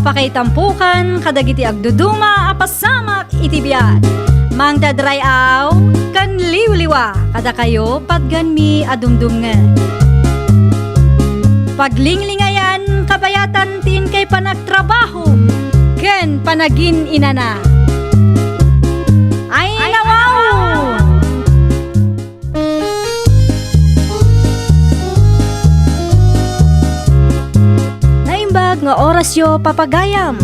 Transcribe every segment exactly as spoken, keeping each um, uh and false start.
Pakaitampukan kadagiti agduduma a pasamak iti biag. Mangted ray-aw ken liwliwa kadakayo patgenmi a dumdumngeg. Paglinglingayan kabayatan ti inkay panagtrabaho ken panagin-inana. Ay, nawaw! Naimbag nga orasyo, papagayam.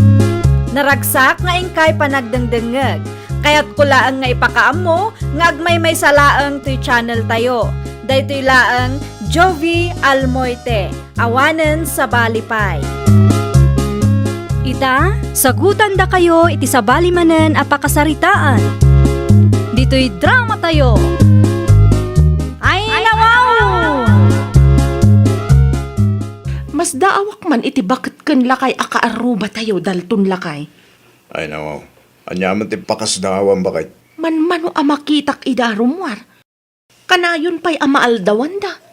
Naragsak nga inkay panagdengdengngeg. Kayatko laeng nga ipakaammo nga agmaymaysa laeng toy channel tayo. Daytoy laeng Jovi Almoite. Awanen sabali pay. Ita, sagutandakayo iti sabali manen a pakasaritaan. Ditoy drama tayo. Ay, nawaw! Masdaawak man iti baket ken lakay a kaarruba tayo, Dalton lakay. Ay, nawaw. Ania met ti pakasdaawam, baket? Manmano a makitak ida a rummuar. Kanayon pay a maaldawanda.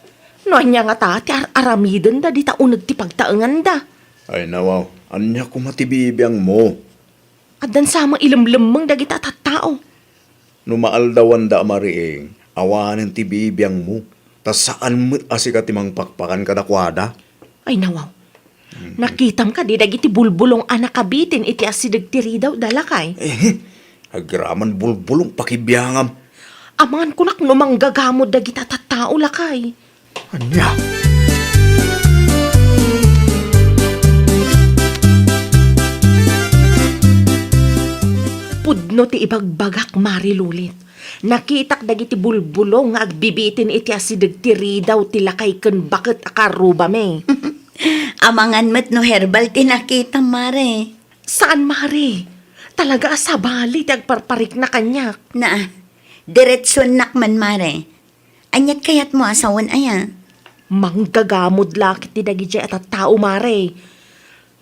No ania ngata ti ar-aramidenda dita uneg ti pagtaenganda? Ay, nawaw, ania koma ti bibiangmo? Addan sa met ilemlemmeng dagita a tattao. No maaldawanda a mariing, awanen ti bibiangmo, ta saan met a sika ti mangpakpakan kadakuada. Ay, nawaw. Mm. Nakitam kadi dagiti bulbulong a nakabitin iti asideg ti ridawda, lakay? Eh, agraman bulbulong pakibiangam. Amangan kunak no manggagamod dagita tattao, lakay. Ania? Pudno ti ibagbagak, Mari Lulit. Nakitak dagiti bulbulong nga agbibitin iti asideg ti ridaw ti lakay ken baket a karrubami. Amangan met no herbal ti nakitam, Mare. Saan, Mare. Talaga a sabali ti agparparikna kaniak. Naa, diretsuennak man, Mare. Aniat kayatmo a sawen aya? Manggagamod la ket ti dagidiay a tattao, Mare.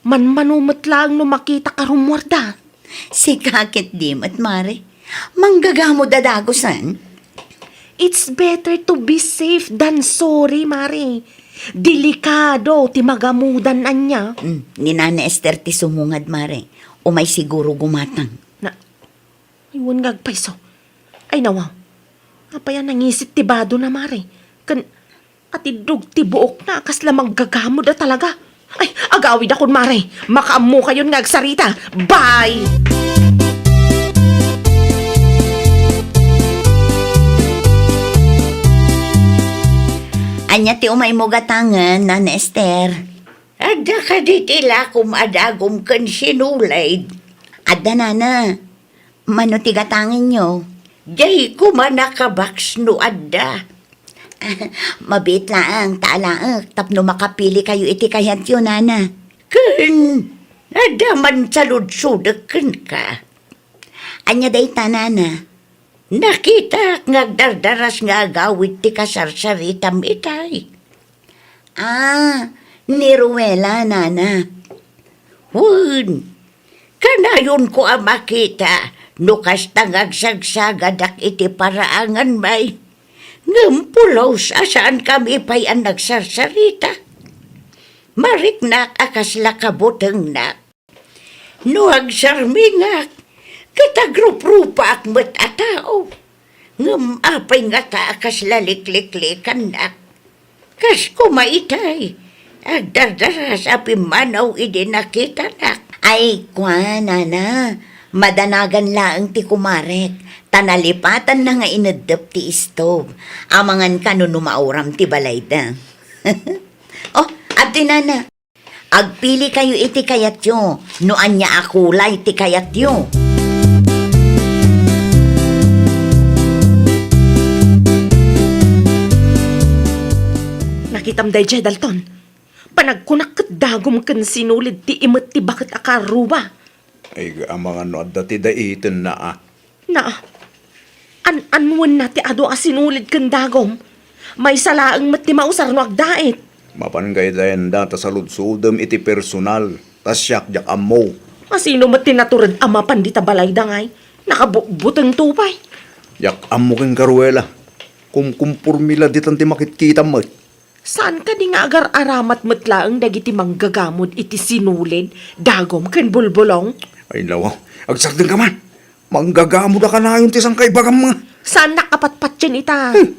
Manmano met laeng no makitak a rummuarda. Sika ket di met, Mare. Manggagamod a dagusen. It's better to be safe than sorry, Mare. Delikado ti magamudan ania. Mm, ni Nana Esther ti sumungad, Mare. Umay siguro gumatang. Na, ay, wen nga agpayso. Ay, nawaw. Apay a nangisit ti badona, Mare? Ken atiddog ti buokna a kasla manggagamod a talaga. Ay, agawidakon, Mare. Makaammokayon nga agsarita. Bye! Ania ti umaymo gatangen, Nana Esther? Adda kadi ti lakom a dagom ken sinulid? Adda, Nana. Mano ti gatangenyo? Diay koma nakabaks no adda. Mabiit laeng ta alaek tapno makapilikayo iti kayatyo, Nana. Ken adda man saludsodek kenka. Ania dayta, Nana? Nakitak nga agdardaras nga agawid ti kasarsaritam itay. Ah, ni Ruela, Nana. Wen, kanayonko a makita no kasta nga agsagsagadak iti paraangan, may. Ngem pulos a saankami pay a nagsarsarita. Mariknak a kasla kabutengnak. No agsarmingak, ket agruprupaak met a tao. Ngem apay ngata a kasla likliklikannak? Kas koma itay, agdardaras a pimmanaw idi nakitanak. Ay, kua, Nana, madanagan laeng ti kumarek, ta nalipatanna nga ineddep ti istove. Amangan kano no mauram ti balayda. Oh, adtoy, Nana. Agpilikayo iti kayatyo no ania a kulay ti kayatyo. Nakitam daydiay, Dalton? Panagkunak ket dagom ken sinulid ti imet ti baket a karruba. Ay, amangan no adda ti daitenna a. Na, an-anwenna ti adu a sinulid ken dagom. Maysa laeng met ti mausar no agdait. Mapan kaydayanda ta saludsodem iti personal, ta siak diak ammo. Asino met ti natured a mapan dita balayda ngay? Nakabutbutengto pay. Diak ammo ken Caruela. Kumkumpormi la ditan ti makitkitam met. Saan kadi nga agar-aramat met laeng dagiti manggagamod iti sinulid, dagum ken bulbulong? Ay, nawa, agsardengka man. Manggagamod a kanayon ti sangkaibagam nga. Saannak a patpatien ita. Hmm.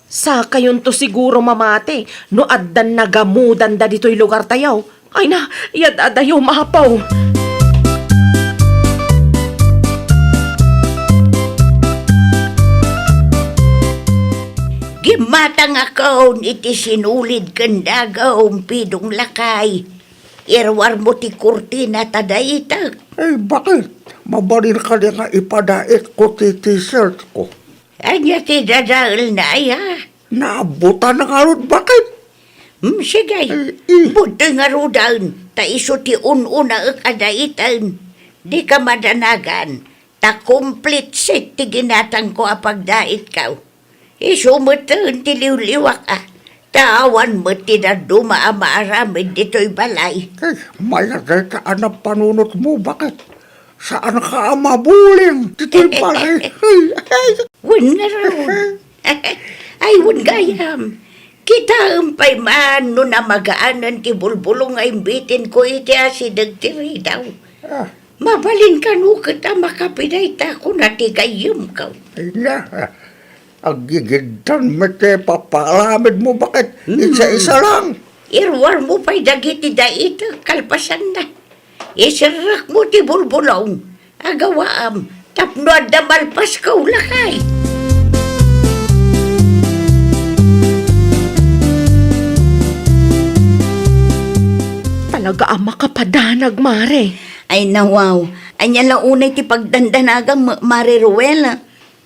Sakayonto siguro mamati no addan nagamodanda ditoy lugartayo. Ay na, iyad-adayo, mapaw. Gimmatangakon iti sinulid ken dagum, Pidong lakay. Iruarmo ti kurtina ta daitek. Ay, bakit? Mabalin kadi nga ipadaitko ti t-shirt ko? Ania ti dadaelna aya? Naabutan na ngarud, bakit? Hmm, sige. Ay, eh. Budtoy ngaruden, ta isu ti un-unaek a daiten. Dika madanagan, ta complete set ti ginatangko a pagdaitko. Isu metten ti liwliwak, a, ta awan met ti dadduma a maaramid ditoy balay. Ay, mayat dayta a napanunotmo, bakit? Saanka a mabuling ditoy balay? Ay, ay. Wen ngarud. Ay, wen gayam. Kitaem pay man no namagaanen ti bulbulong nga imbitenko iti asideg ti ridaw. Ah. Mabalin kano ket a makapidayta kuna ti gayyemko. Ay na, aggigiddan met ti papaaramidmo, bakit? Hmm. Isa-isa lang. Iruarmo pay dagiti daitek kalpasanna. Iserrekmo ti bulbulong a gawaam tapno adda malpasko, lakay. Talaga a makapadanag, Mare. Ay, nawaw. Ania la unay ti pagdandanagam, Mare Ruela?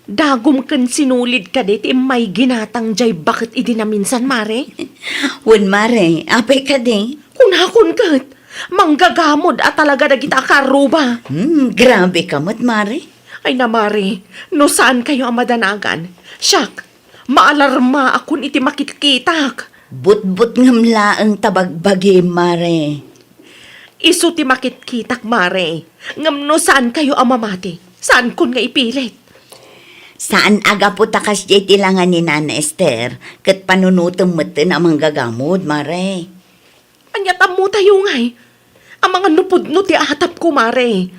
Dagum ken sinulid kadi ti immay ginatang jay baket idi naminsan, Mare? Wen, Mare. Apay kadi? Kunakon ket, manggagamod a talaga dagita a karuba. Hmm, grabe ka met, Mare. Ay na, Mare, no saan kayo a madanagan, siak, maalarma akon iti makitkitak. Butbut ngem laeng ta bagbagim, Mare. Isu ti makitkitak, Mare. Ngem no saan kayo a mamati, saankon nga ipilit. Saan a gapu ta kasdiay ti langa ni Nana Ester, ket panunotem metten a manggagamod, Mare. Ania tammo tayo ngay? Amangan no pudno ti atapko, Mare.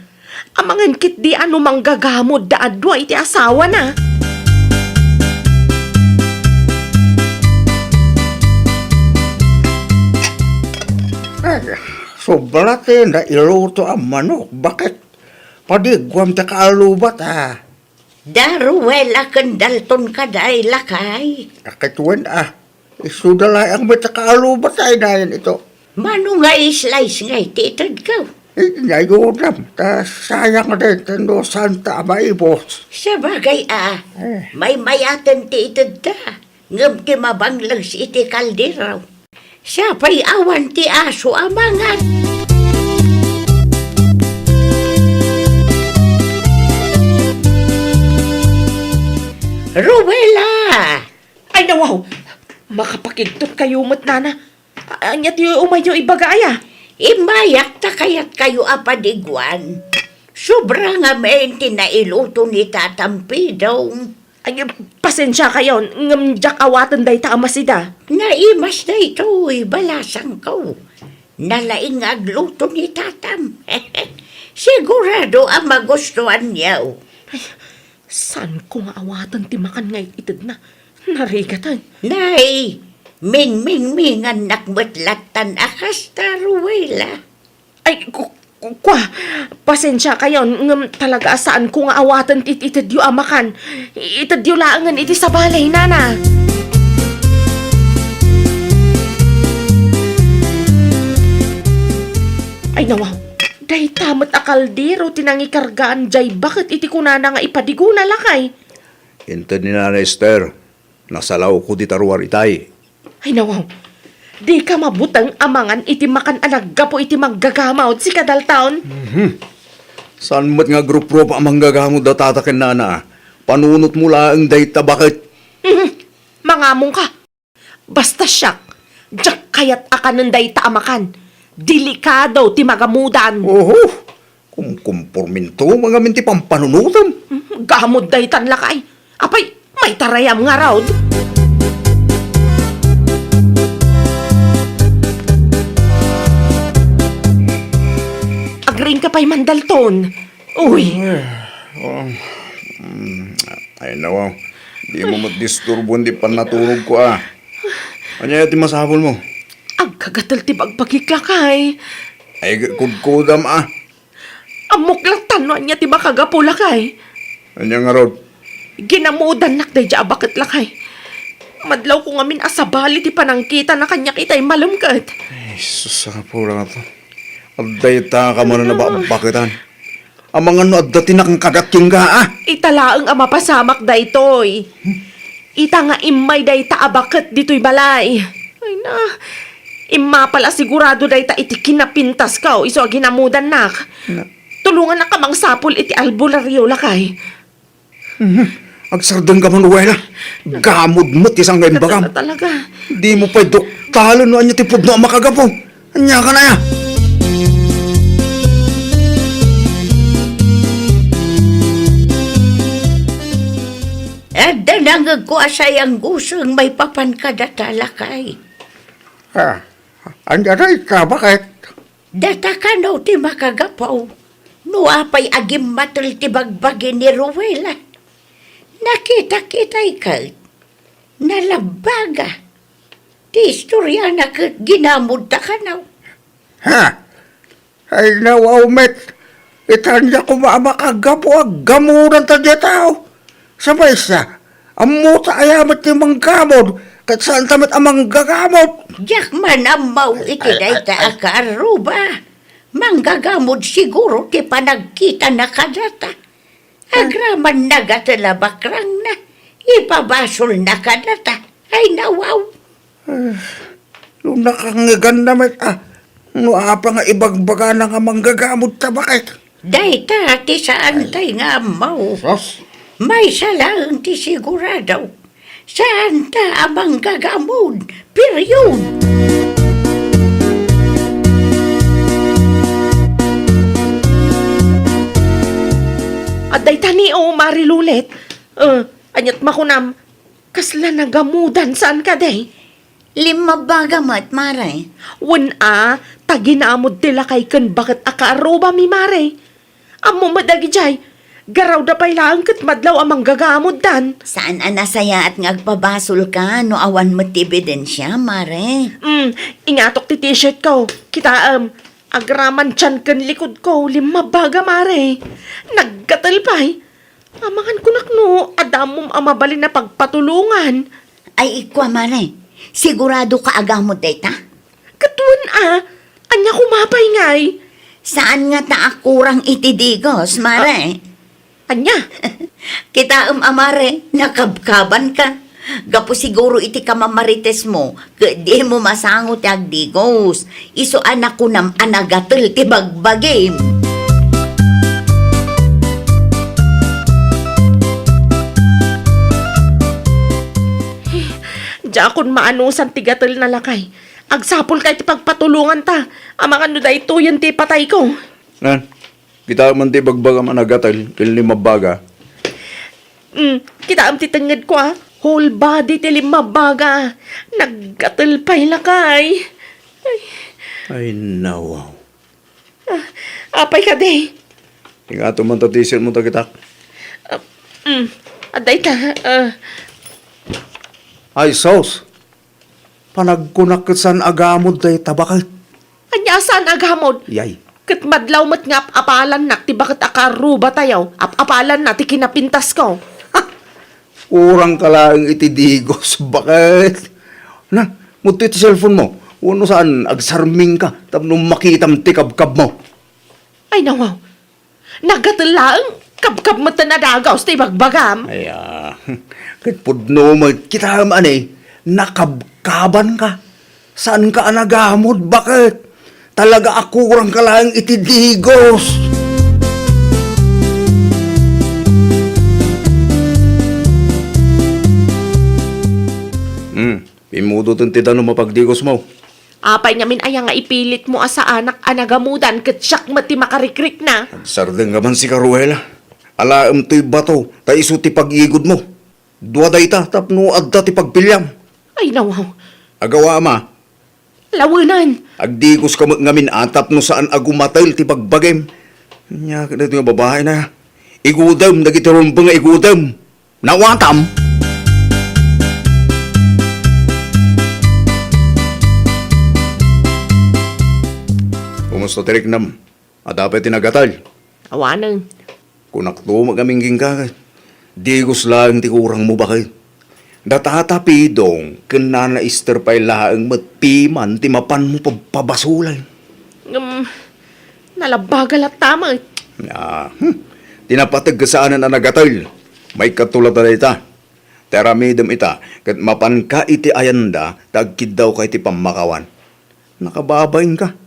Amangan ketdi a no manggagamod da a dua iti asawana. Ay, sobra ti nailuto a manok. Bakit? Padiguam ti kaalubat, a. Da Ruela ken Dalton kadi, lakay. Ket wen, a. Isuda laeng met ti kaalubat, a, inayon ito. Mano nga slice ngay ti itedko? Eh, nayonam, ta sayang dayta no santa a maibos. Sabagay, a, eh, maymayaten ti itedta, ngem ti mabangles iti kaldero. Siapay awan ti aso a mangan. Ruela! Ay, nawaw! Makapakigtot kayo met, nana. A-, ania ti umayyo ibaga, aya? Immayak ta kayat kayo a padiguan. Sobra ngamin ti nailuto ni Tatang Pidong. Ay, pasensia kayon, ngem diak awaten dayta a masida. Naimas daytoy, balasangko. Nalaing nga agluto ni Tatam. Sigurado a magustuanyo. Ay, saanko nga awaten ti makan nga it-itedna. Narigaten. Nay, mingmingmingannak met lattan a kasta, Ruela. Ay, ku-, ku-, kua, pasensia kayon, ngem talaga a saanko nga awaten ti it-itedyo a makan. Itedyo laengen iti sabali, nana. Ay, nawaw, dayta met a kaldero ti nangikargaan jay baket iti kunana nga ipadigona, lakay. Inted ni Nana Ester, nasalawko dita ruar itay. Ay, nawaw. Dika mabuteng a mangan iti makan a naggapu iti manggagamod, sika, Dalton. Mhm. Saan met nga agruprup a manggagamod da tata ken nana? Panunotmo laeng dayta baket. Mhm. Mangamongka. Basta siak, diak kayat a kanen dayta a makan. Delikado ti magamudan. Oho. Kumkumporminto ngamin ti pampanunotem. Hmm, gamod daytan, lakay. Apay, maitarayam ngarud. ka pay man, Dalton. Uy. Ay, um, mm, ay, nawaw. Di mo met disturboen ti pannaturog ko, ah. Ania ti masapul mo? Agkagatel ti bagbagik, lakay. Ay, kudkudam, ah. Ammok lattan no ania ti makagapu, lakay. Ania ngarud? Ginamudannak daydiay a baket, lakay. Madlawko ngamin a sabali ti panangkitana kaniak itay malem ket. Ay, sus, a pura nga to. Adda ita ka manen a ba-, baketan. Amangan no adda ti nakankadaat kenka, ah? Ita laeng a mapasamak daytoy. Ita nga immay dayta a baket ditoy balay. Ay na, immapal a sigurado dayta iti kinapintasko isu a ginamudannak. Na- Tulongannak a mangsapul iti albularyo, lakay. Mhm. Agsardengka man, Ruela. Gamod met ti saan nga imbagam. Talaga. Di mo pay duktalen no ania ti pudno a makagapu. Ania ka na ya? Adda nangegko a sayang guseng maipapan kadata, lakay. Ah, ania dayta, baket? Data kano ti makagapu no apay a gimmatel ti bagbagi ni Ruela. Nakitak itay ket nalabbaga. Ti istoriana ket ginamudta kano. Ha? Ay, nawaw met. Ita ania koma a makagapu a gamudan ta diay tao? Sa maysa, ammota aya met ti manggamod, ket saanta met a manggagamod. Diak man ammo iti dayta a kaarruba. Manggagamod siguro ti panagkitana kadata. Agraman nagatel a bakrangna, ipabasolna kadata. Ay, nawaw. Ah, no nakangeganna met, ah, no apa nga ibagbagana nga manggagamod ta baket? Dayta ti saantay nga ammo. Sus. Maysa laeng ti sigurado. Saanta a manggagamod. Period. Adda itay ni, o, Mari Lulet. Eh, aniat makunam? Kasla nagamudan, saan kadi? Limmabbaga met, Mare. Wen a, ta ginamod ti lakay ken baket a kaarrubami, Mare. Ammom met dagidiay, garawda pay laeng ket madlaw a manggagamoddan. Saan a nasayaat nga agpabasolka no awan met ti ebidensia, Mare. Mm, ingatok ti t-shirtko. Kitaem, agraman tian ken likodko, limmabbaga, Mare. Naggatel pay. Amangan kunak no adda ammom a mabalin a pagpatulongan. Ay, ikua, Mare, siguradoka a gamod dayta? Ket wen a, ania koma pay ngay? Saan ngata a kurang iti digos, Mare? Ah, ania? Kitaem a, Mare, nakabkabanka. Gapu siguro iti kamamaritesmo, ket dimo masango ti agdigos. Isu a nakunam a nagatel ti bagbagim. Diakon maanusan ti gatel na, lakay. Agsapulka iti pagpatulonganta. Amangan no daytoyen ti ipatayko. Nan, kitaem man ti ibagbagam a nagatel ken limmabbaga. Mm, kitaem ti tengngedko a. Whole body ti limmabbaga. Naggatel pay, lakay. Ay. Ay, nawaw. Ah, apay kadi? Ingato man ta ti isirmo ta kitak. Ah, mm, adda ita, ah. Ay, sus! Panagkunak ket saan a gamod dayta baket. Ania a saan a gamod? Yay. Ket madlaw met nga ap-apalannak ti baket a kaarrubatayo, ap-apalanna ti kinapintasko. Kurangka laeng iti digos, baket. Na, mudto iti cellphone mo. Wenno saan, agsarmingka tapno makitam ti kabkabmo. Ay, nawaw. Naggatel laeng, kabkab met ti nadagus ti ibagbagam. Ay, ah, ket pudno met, kitaem a ne, nakabkabanka. Saanka a nagamod, baket? Talaga a kurangka laeng iti digos. Hmm, pimmudoten ti danum a pagdigosmo. Apay ngamin aya nga ipilitmo a saanak a nagamudan ket siak met ti makarikrikna? Agsardeng ka man, Ruela. Alaem toy bato, ta isu ti pag-igudmo. Dua dayta tapno adda ti pagpiliam. Ay, nawaw. Agawam a. Lawenen. Agdigoska met ngamin a tapno saan a gumatel ti bagbagim. Ania ket daytoy nga babaina? Igudem dagiti rumbeng nga igudem. Naawatam? Kumusta ti riknam? Adda pay ti nagatel? Awanen. Kunakto met ngamin kenka, digos laeng ti kurangmo, baket. Da Tata Pidong ken Nana Ester pay laeng met piman ti mapanmo pabpabasolen. Ngem, nalabaga latta met. Ah, hmm. Ti napateg ket saanen a nagatel. Maikkato latta dayta. Ti aramidem ita, ket mapanka iti ayanda ta agkiddawka iti pammakawan. Nakababainka.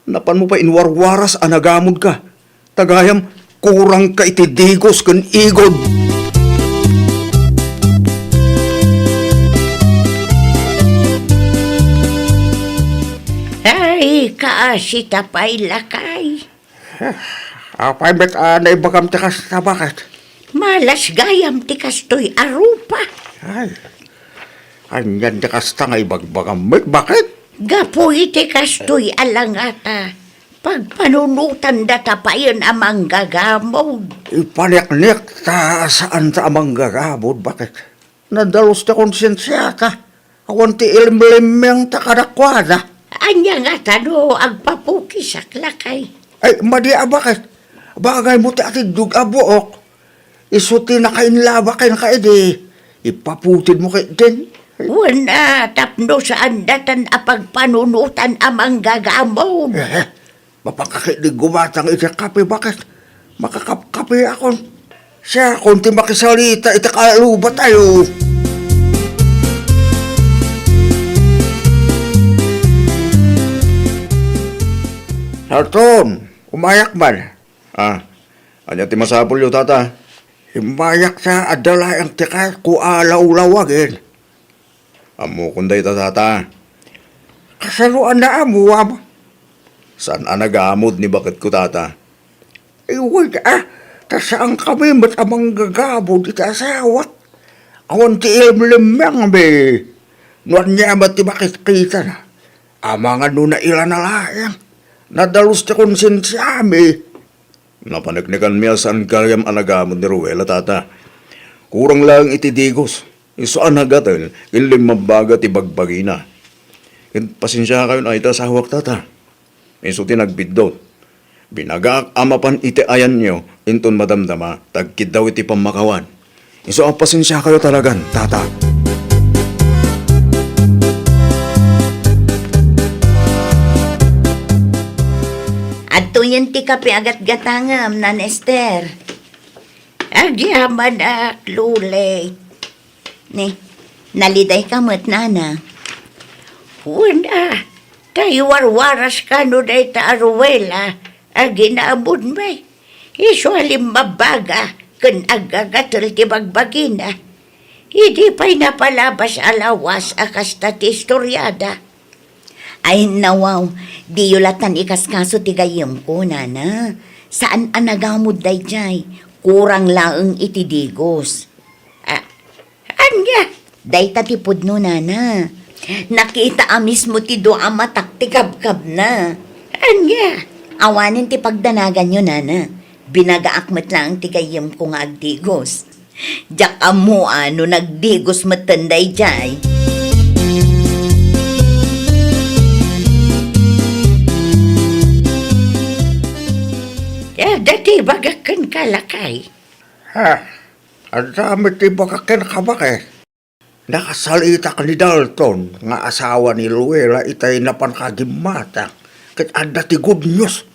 Napanmo pay inwarwaras a nagamodka. Ta gayam, kurangka iti digos ken igud. Ay, kaasita pay, lakay. Apay met a naibagam ti kasta, baket? Malas gayam ti kastoy a rupa. Ay, anian ti kasta nga ibagbagam met, baket? Gapu iti kastoy a langata, pagpanunotan data payen a manggagamod. Ipaniknik ta saan ta a manggagamod, baket? Nadalus ti konsensiata. Awan ti ilimlimmeng ta kadakuada. Ania ngata no agpapukisak, lakay? Ay, madi a, baket? Bagaymo ti atiddog a buok. Isu ti nakainlaba kenka idi ipaputidmo ketdin. Wen a, tapno saan datan a pagpanunotan a manggagamon. Eh, mapanka ketdi gumatang iti kape, baket? Makakapkapeakon. Siakon ti makisalita iti kalubatayo. Alton, umayak man. Ah, ania ti masapulyo, tata? Immayak ta adda laeng ti kayatko a lawlawagen. Ammokon dayta, tata. Kasano a naamuam? Saan a nagamod ni baketko, tata. Ay, wen a, ta saankami met a manggagamod iti asawak. Awan ti ilimlimmengmi. No ania met ti makitkitana, amangan no nailana laeng. Nadalus ti konsensiami. Napaneknekanmi a saan gayam a nagamod ni Ruela, tata. Kurang laeng iti digos. Isu a nagatel ken limmabbaga ti bagbagina. Ket pasensiakayon a ita asawak, tata. Isu ti nagbiddut. Binagaak a mapan iti ayanyo inton madamdama ta agkiddaw iti pammakawan. Isu a pasensiakayo talagan, tata. Adtoyen ti kape a gatgatangam, Nana Ester. Agyamanak, Lulay. Ni, nalidayka met, nana. Wen a, ta iwarwaras kano dayta a Ruela a ginamodmi. Isu a limmabbaga ken aggagatel ti bagbagina. Idi pay napalabas a lawas a kasta ti istoriada. Ay, nawaw, diyo latan ikaskaso ti gayyemko, nana. Saan a nagamod daydiay. Kurang laeng iti digos. A-, ania? Dayta ti pudno, nana. Nakita a mismo ti dua a matak ti kabkabna. Ania? Awanen ti pagdanaganyo, nana. Binagaak met laeng ti gayyemko nga agdigos. Diak ammo a no nagdigos metten daydiay. Adda ti ibagak kenka, lakay. Ha? Adda met ti ibagak kenka, baket? Nakasalitak ni Dalton nga asawa ni Luella itay napanka a gimmatang, ket adda ti good news.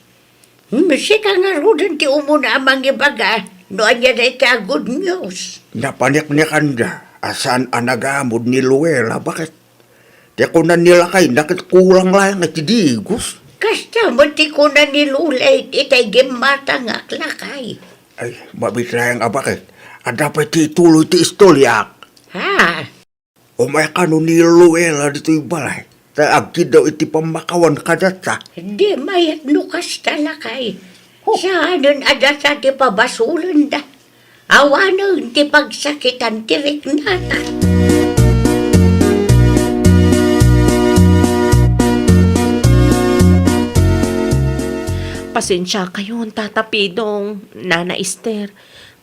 Hmm, sika ngaruden ti umuna a mangibaga no ania dayta a good news. Napaniknikanda a saan a nagamod ni Luella, baket? Ti kuna ni lakayna ket kulang laeng iti digos. Kasta met ti kuna ni Lulay itay gimmatangak, lakay. Ay, mabiit laeng a baket. Adda pay ti ituloy ti istoriak. Ha? Umay kano ni Luella ditoy balay, ta agkiddaw iti pammakawan kadata. Di mayat no kasta, lakay. Oh. Saanen a data ti pabasolenda. Awanen ti pagsakitan ti riknana. Pasensiakayon, Tata Pidong, Nana Ester.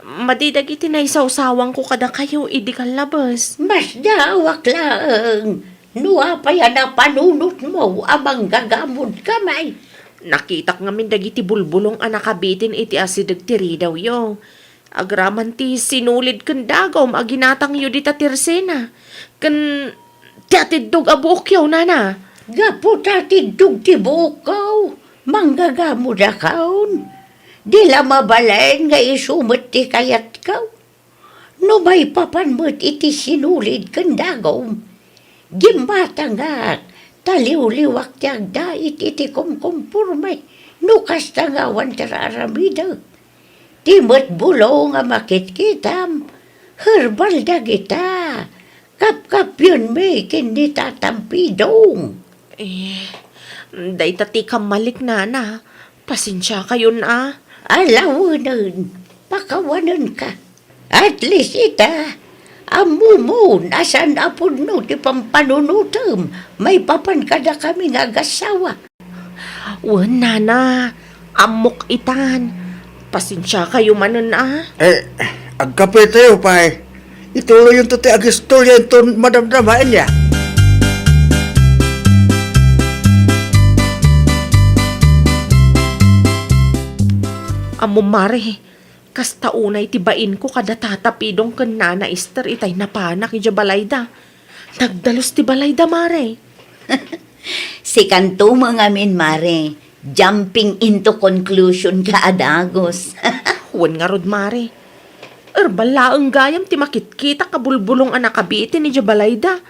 Madi dagiti naisawsawangko kadakayo idi kallabes. Masdaawak laeng no apay a napanunotmo a manggagamodka met. Nakitak ngamin dagiti bulbulong a nakabitin iti asideg ti ridawyo. Agraman ti sinulid ken dagum a ginatangyo dita tersena, ken ti atiddog a buokyo, nana. Gapu ta atiddog ti buokko, manggagamodakon. Di la mabalin nga isu met ti kayatko. No maipapan met iti sinulid ken dagum, gimmatangak, ta liwliwak ti agdait iti kumkumporme no kasta nga awan ti ar-aramidek. Ti met bulong a makitkitam, herbal dagita. Kapkapionmi ken ni Tata Pidong. Eh, dayta ti kammalik, nana. Pasensiakayon a. Alawenen, pakawanenka. At least ita, ammomon a saan a pudno ti pampanunotem maipapan kadakami nga agassawa. Wen, nana, ammok itan. Pasensiakayo manen a. Eh, agkapetayo pay. Ituloyonto ti agistorya inton madamdama, ania? Ammom, mare, kasta unay ti bainko kada Tata Pidong ken Nana Ester itay napanak idiay balayda. Nagdalus ti balayda, mare. Sikanto met ngamin, mare. Jumping into conclusion ka a dagus. Wen ngarud, mare. Erbal laeng gayam ti makitkitak a bulbulong a nakabitin idiay balayda.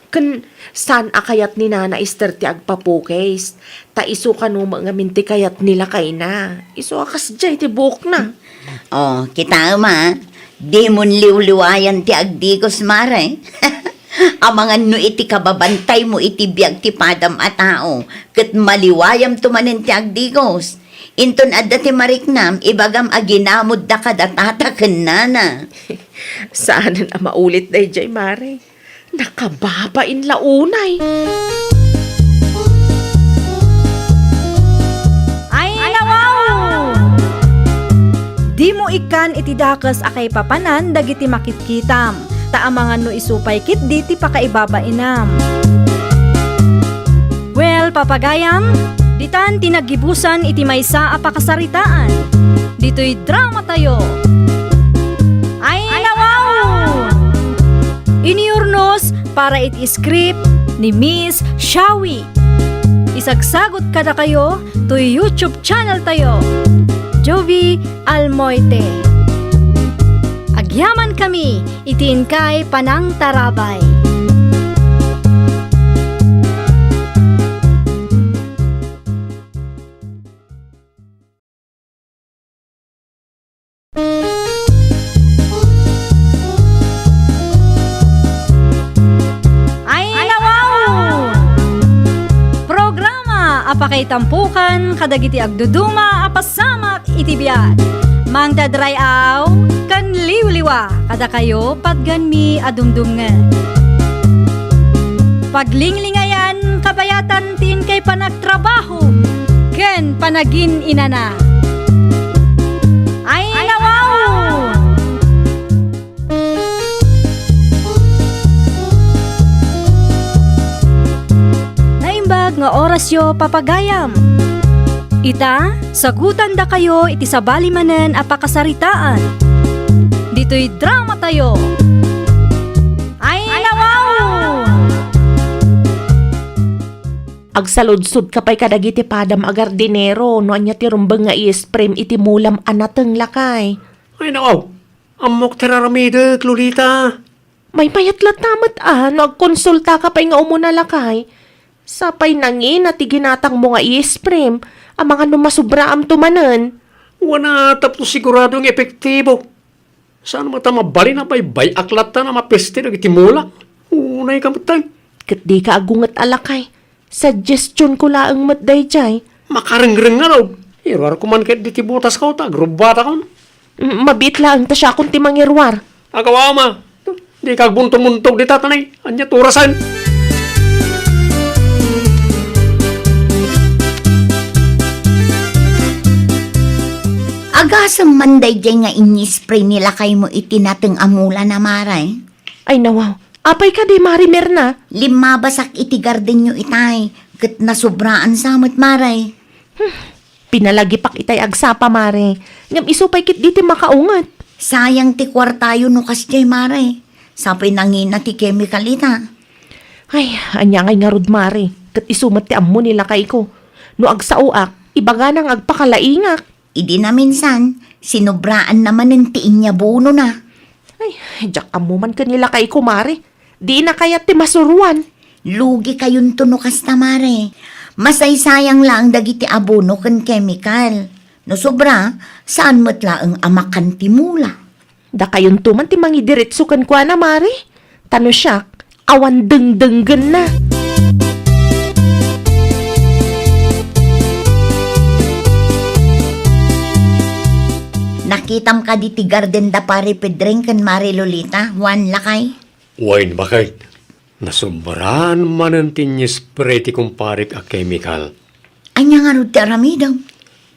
Ken saan a kayat ni Nana Ester ti agpapukis. Ta isu kano met ngamin ti kayat ni lakayna. Isu a kasdiay ti buokna. Oh, kitaem a, dimon liwliwayan ti agdigus, mare. Amangan no iti kababantaymo iti biag ti padam a tao, ket maliwayamto manen ti agdigus. Inton adda ti mariknam, ibagam a ginamodda kada tata ken nana. Saanen a maulit daydiay, mare. Nakababain la unay. Ay, nawaw! Dimo ikkan iti dakes a kaipapanan dagiti makitkitam, ta amangan no isu pay ketdi ti pakaibabainam. Well, papagayam, ditan ti naggibusan iti maysa a pakasaritaan. Ditoy dramatayo. Ay, nawaw! Inurnos para iti script ni Miss Shawi. Isagsagut kadakayo toy YouTube channel tayo, Jovi Almoite. Agyamankami iti inkay panangtarabay. Ay, nawaw! Programa a pakaitampokan kadagiti agduduma a pasamak iti biag. Mangdadray-aw ken liwliwa kadakayo patganmi a dumdumngeg. Paglinglingayan kabayatan ti inkay panagtrabaho ken panagin-inana. Ay, nawaw! Naimbag nga orasyo, papagayam. Ita, sagutandakayo iti sabali manen a pakasaritaan. Ditoy dramatayo. Ay, nawaw! Agsaludsodka pay kadagiti padam a gardinero no ania ti rumbeng nga i-spray iti mulam a nateng, lakay. Ay, nawaw! Ammok ti raramidek, Lolita. Maymayat latta met a no agkonsultaka pay nga umuna, lakay. Sapay nangina ti ginatangmo nga i-spray, amangan no masubraamto manen. Wen a, tapno sigurado nga epektibo. Saan met a mabalin a baybay-ak latta a mapeste dagiti mula. Unay ka met, tay. Ket dika agunget a, lakay. Suggestionko laeng met daydiay. Makarengreng ngarud. Iruarko man ketdi ti botasko ta agrubbatakon. Mm, mabiit laeng ta siakon ti mangiruar. Agaw a, ama. Dika agbuntomuntog dita, tanay. Ania ti orasen? Agasem man daydiay nga inyspray ni lakaymo iti nateng a mulana, Mare. Ay, nawaw. Apay kadi, Mare Mirna? Limmabasak iti gardenyo itay, ket nasobraan sa met, Mare. Hmm. Pinalagipak itay agsapa, Mare. Ngem isu pay ketdi ti makaunget. Sayang ti kuartayo no kasdiay, Mare. Sapay nangina ti kemikal ita. Ay, ania ngay ngarud, Mare? Ket isu met ti ammo ni lakayko. No agsaoak, ibagana nga agpakalaingak. Idi naminsan, sinobraanna manen ti inyabunona. Ay, diak ammo man ken ni lakayko, Mare. Dina kayat ti masuroan. Lugikayonto no kasta, Mare. Masaysayang laeng dagiti abono ken kemikal. No sobra, saan met laeng a makan ti mula. Dakayonto man ti mangidiretso kenkuana, Mare. Ta no siak, awan dengdenggenna. Nakitam kadi ti garden da Pare Pedreng ken Mare Lolita, Juan, lakay? Wen, baket. Nasobraan manen ti inyspray ti kumparek a kemikal. Ania ngarud ti aramidem?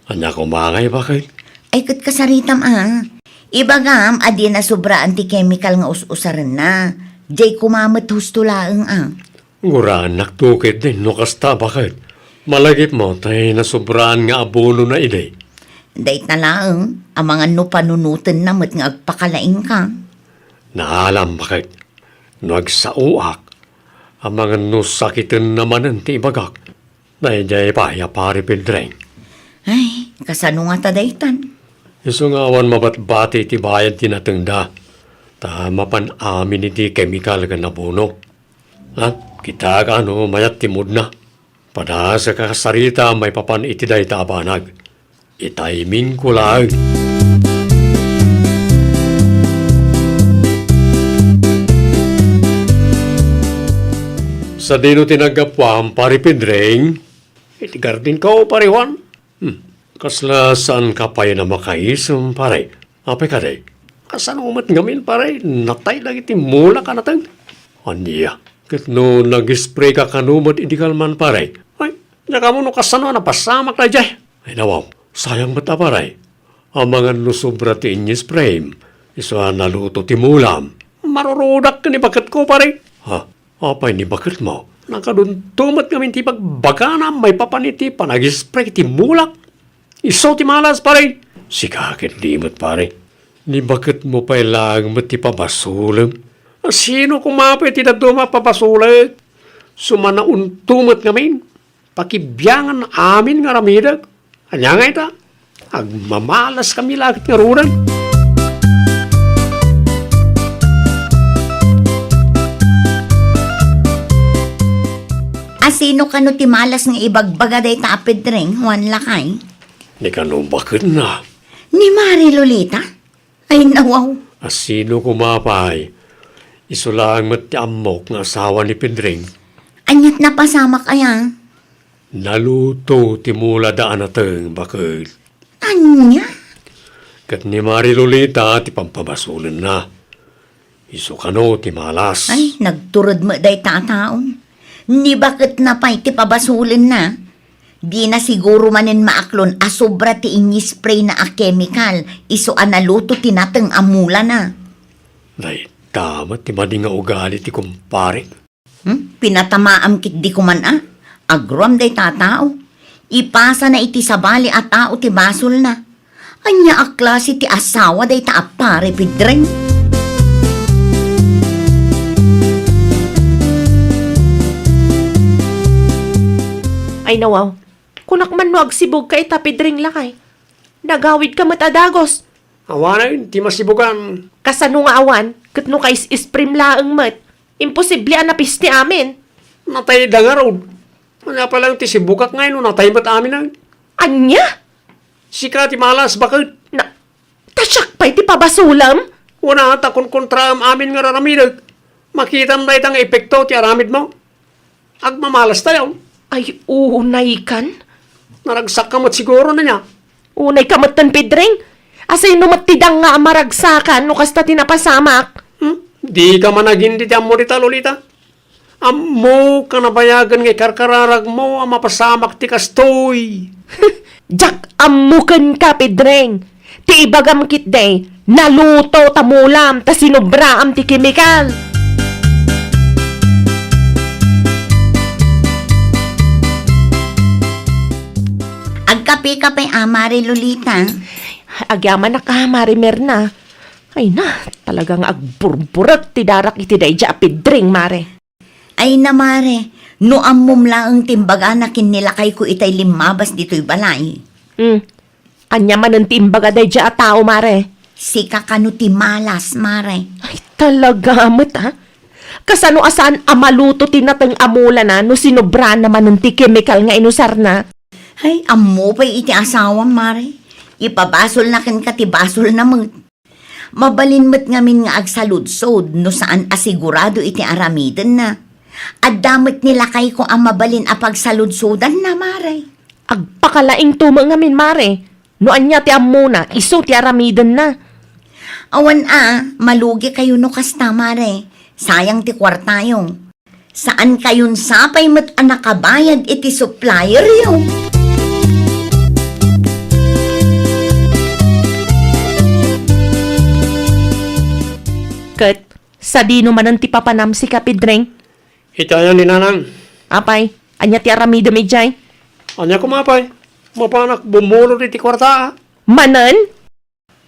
Ania koma ngay, baket? Ay, ket kasaritam a. Ibagam a di nasobraan ti kemikal nga us-usarenna. Diay koma met husto laeng a. Guraennakto ketdi no kasta, baket. Malagipmo tay nasobraan nga abonona idi. Dayta laeng, amangan no panunotenna met nga agpakalaingka. Naalam, baket. No agsaoak, amangan no sakitenna manen ti ibagak. Daydiay pay a Pare Pedreng. Ay, kasano ngata daytan? Isu nga awan mabatbati ti bayad ti natengda, ta mapan amin iti kemikal ken abono. Ha? Kitaak a no mayat ti moodna. Padasek a kasarita maipapan iti dayta a banag. Itimingko laeng. Sadino ti naggapuam, Pare Pedreng? Iti gardenko, Pare Juan. Hmm. Kasla saanka pay a makaisem, pare? Apay kadi? Kasano met ngamin, pare? Natay dagiti mulak a nateng. Ania? Ket no nag-spray ka kano met idi kalman, pare? Ay, diak ammo no kasano a napasamak daydiay. Ay, nawaw, sayang met a, pare. Amangan no sobra ti inyisprayem, isu a naluto ti mulam. Marurudak ken ni baketko, pare. Ha? Apay ni baketmo? Nakadunto met ngamin ti bagbagana maipapan iti panag-spray ti mulak. Isu ti malas, pare. Sika ketdi met, pare. Ni baketmo pay laeng met ti pabasolem. Sino koma pay ti dadduma a pabasolek? Sumanaunto met ngamin. Pakibiangan amin nga aramidek. Ania ngay ta? Agmamalas kami la ket ngaruden. A sino kano ti malas nga ibagbaga dayta a Pedreng, Juan, lakay? Ni kano baketna? Ni Mari Lolita? Ay, nawaw. A sino koma pay? Isu laeng met ti ammok nga asawa ni Pedreng. Aniat napasamak aya? Naluto ti mulada a nateng, baket. Ania? Ket ni Mari Lolita ti pampabasolenna. Isu kano ti malas. Ay, nagtured met dayta a taon. Ni baketna pay ti pabasolenna. Dina siguro manen maaklon a sobra ti inyisprayna a kemikal, isu a naluto ti nateng a mulana. Dayta met ti madi nga ugali ti kumpare. Hmm? Pinatamaam ketdi koman a. Agruam dayta a tao. Ipasana iti sabali a tao ti basolna. Ania a klase ti asawa dayta a Pare Pedreng? Ay, nawaw. Kunak man no agsibog ka ita, Pedreng, lakay. Nagawid ka met a dagus. Awanen ti masibogan. Kasano nga awan? Ket no kais-isprim laeng met, imposible a napisti amin. Natay da ngarud. Ania pay laeng ti sibukak ngay no natay met aminen? Ania? Sika ti malas, baket. Na, ta siak pay ti pabasolem? Wen a, ta kunkontraem amin nga raramidek. Makitam dayta nga epekto ti aramidmo. Agmamalas tayo. Ay, unay kan? Naragsak ka met siguro, ania? Unay ka met ten, Pedreng. Asino met ti danga a maragsakan no kasta ti napasamak? Hmm? Di ka man agin ti ammo dita, Lolita. Ammok a nabayagen nga ikarkararagmo a mapasamak ti kastoy. Diak ammo kenka, Pedreng. Ti ibagam ketdi, naluto ta mulam ta sinubraam ti kemikal. Agkape-kape a, Mare Lolita. Agyamanak a, Mare Mirna. Ay na, talaga nga agburburek ti darak iti daydiay a Pedring, Mare. Ay na, Mare, no ammom laeng ti imbagana ken ni lakayko itay limmabas ditoy balay. Hmm. Ania manen ti imbaga daydiay a tao, Mare? Sika kano ti malas, Mare. Ay, talaga met, ha? Kasano a saan a maluto ti nateng a mulana no sinubrana manen ti kemikal nga inusarna? Ay, ammo pay iti asawam, Mare. Ipabasolna kenka ti basolna met. Mabalin met ngamin nga agsaludsod no saan a sigurado iti aramidenna. Adda met ni lakayko a mabalin a pagsaludsodanna, Mare. Agpakalaingto met ngamin, Mare. No ania ti ammona, isu ti aramidenna. Awan a, malugikayo no kasta, Mare. Sayang ti kuartayo. Saankayon sapay met a nakabayad iti supplieryo. Ket sadino manen ti papanam, sika Pedring? Iti ayan ni Nanang. Apay, ania ti aramidem idiay? Ania koma pay? Mapanak bumulod iti kuarta, a. Manen?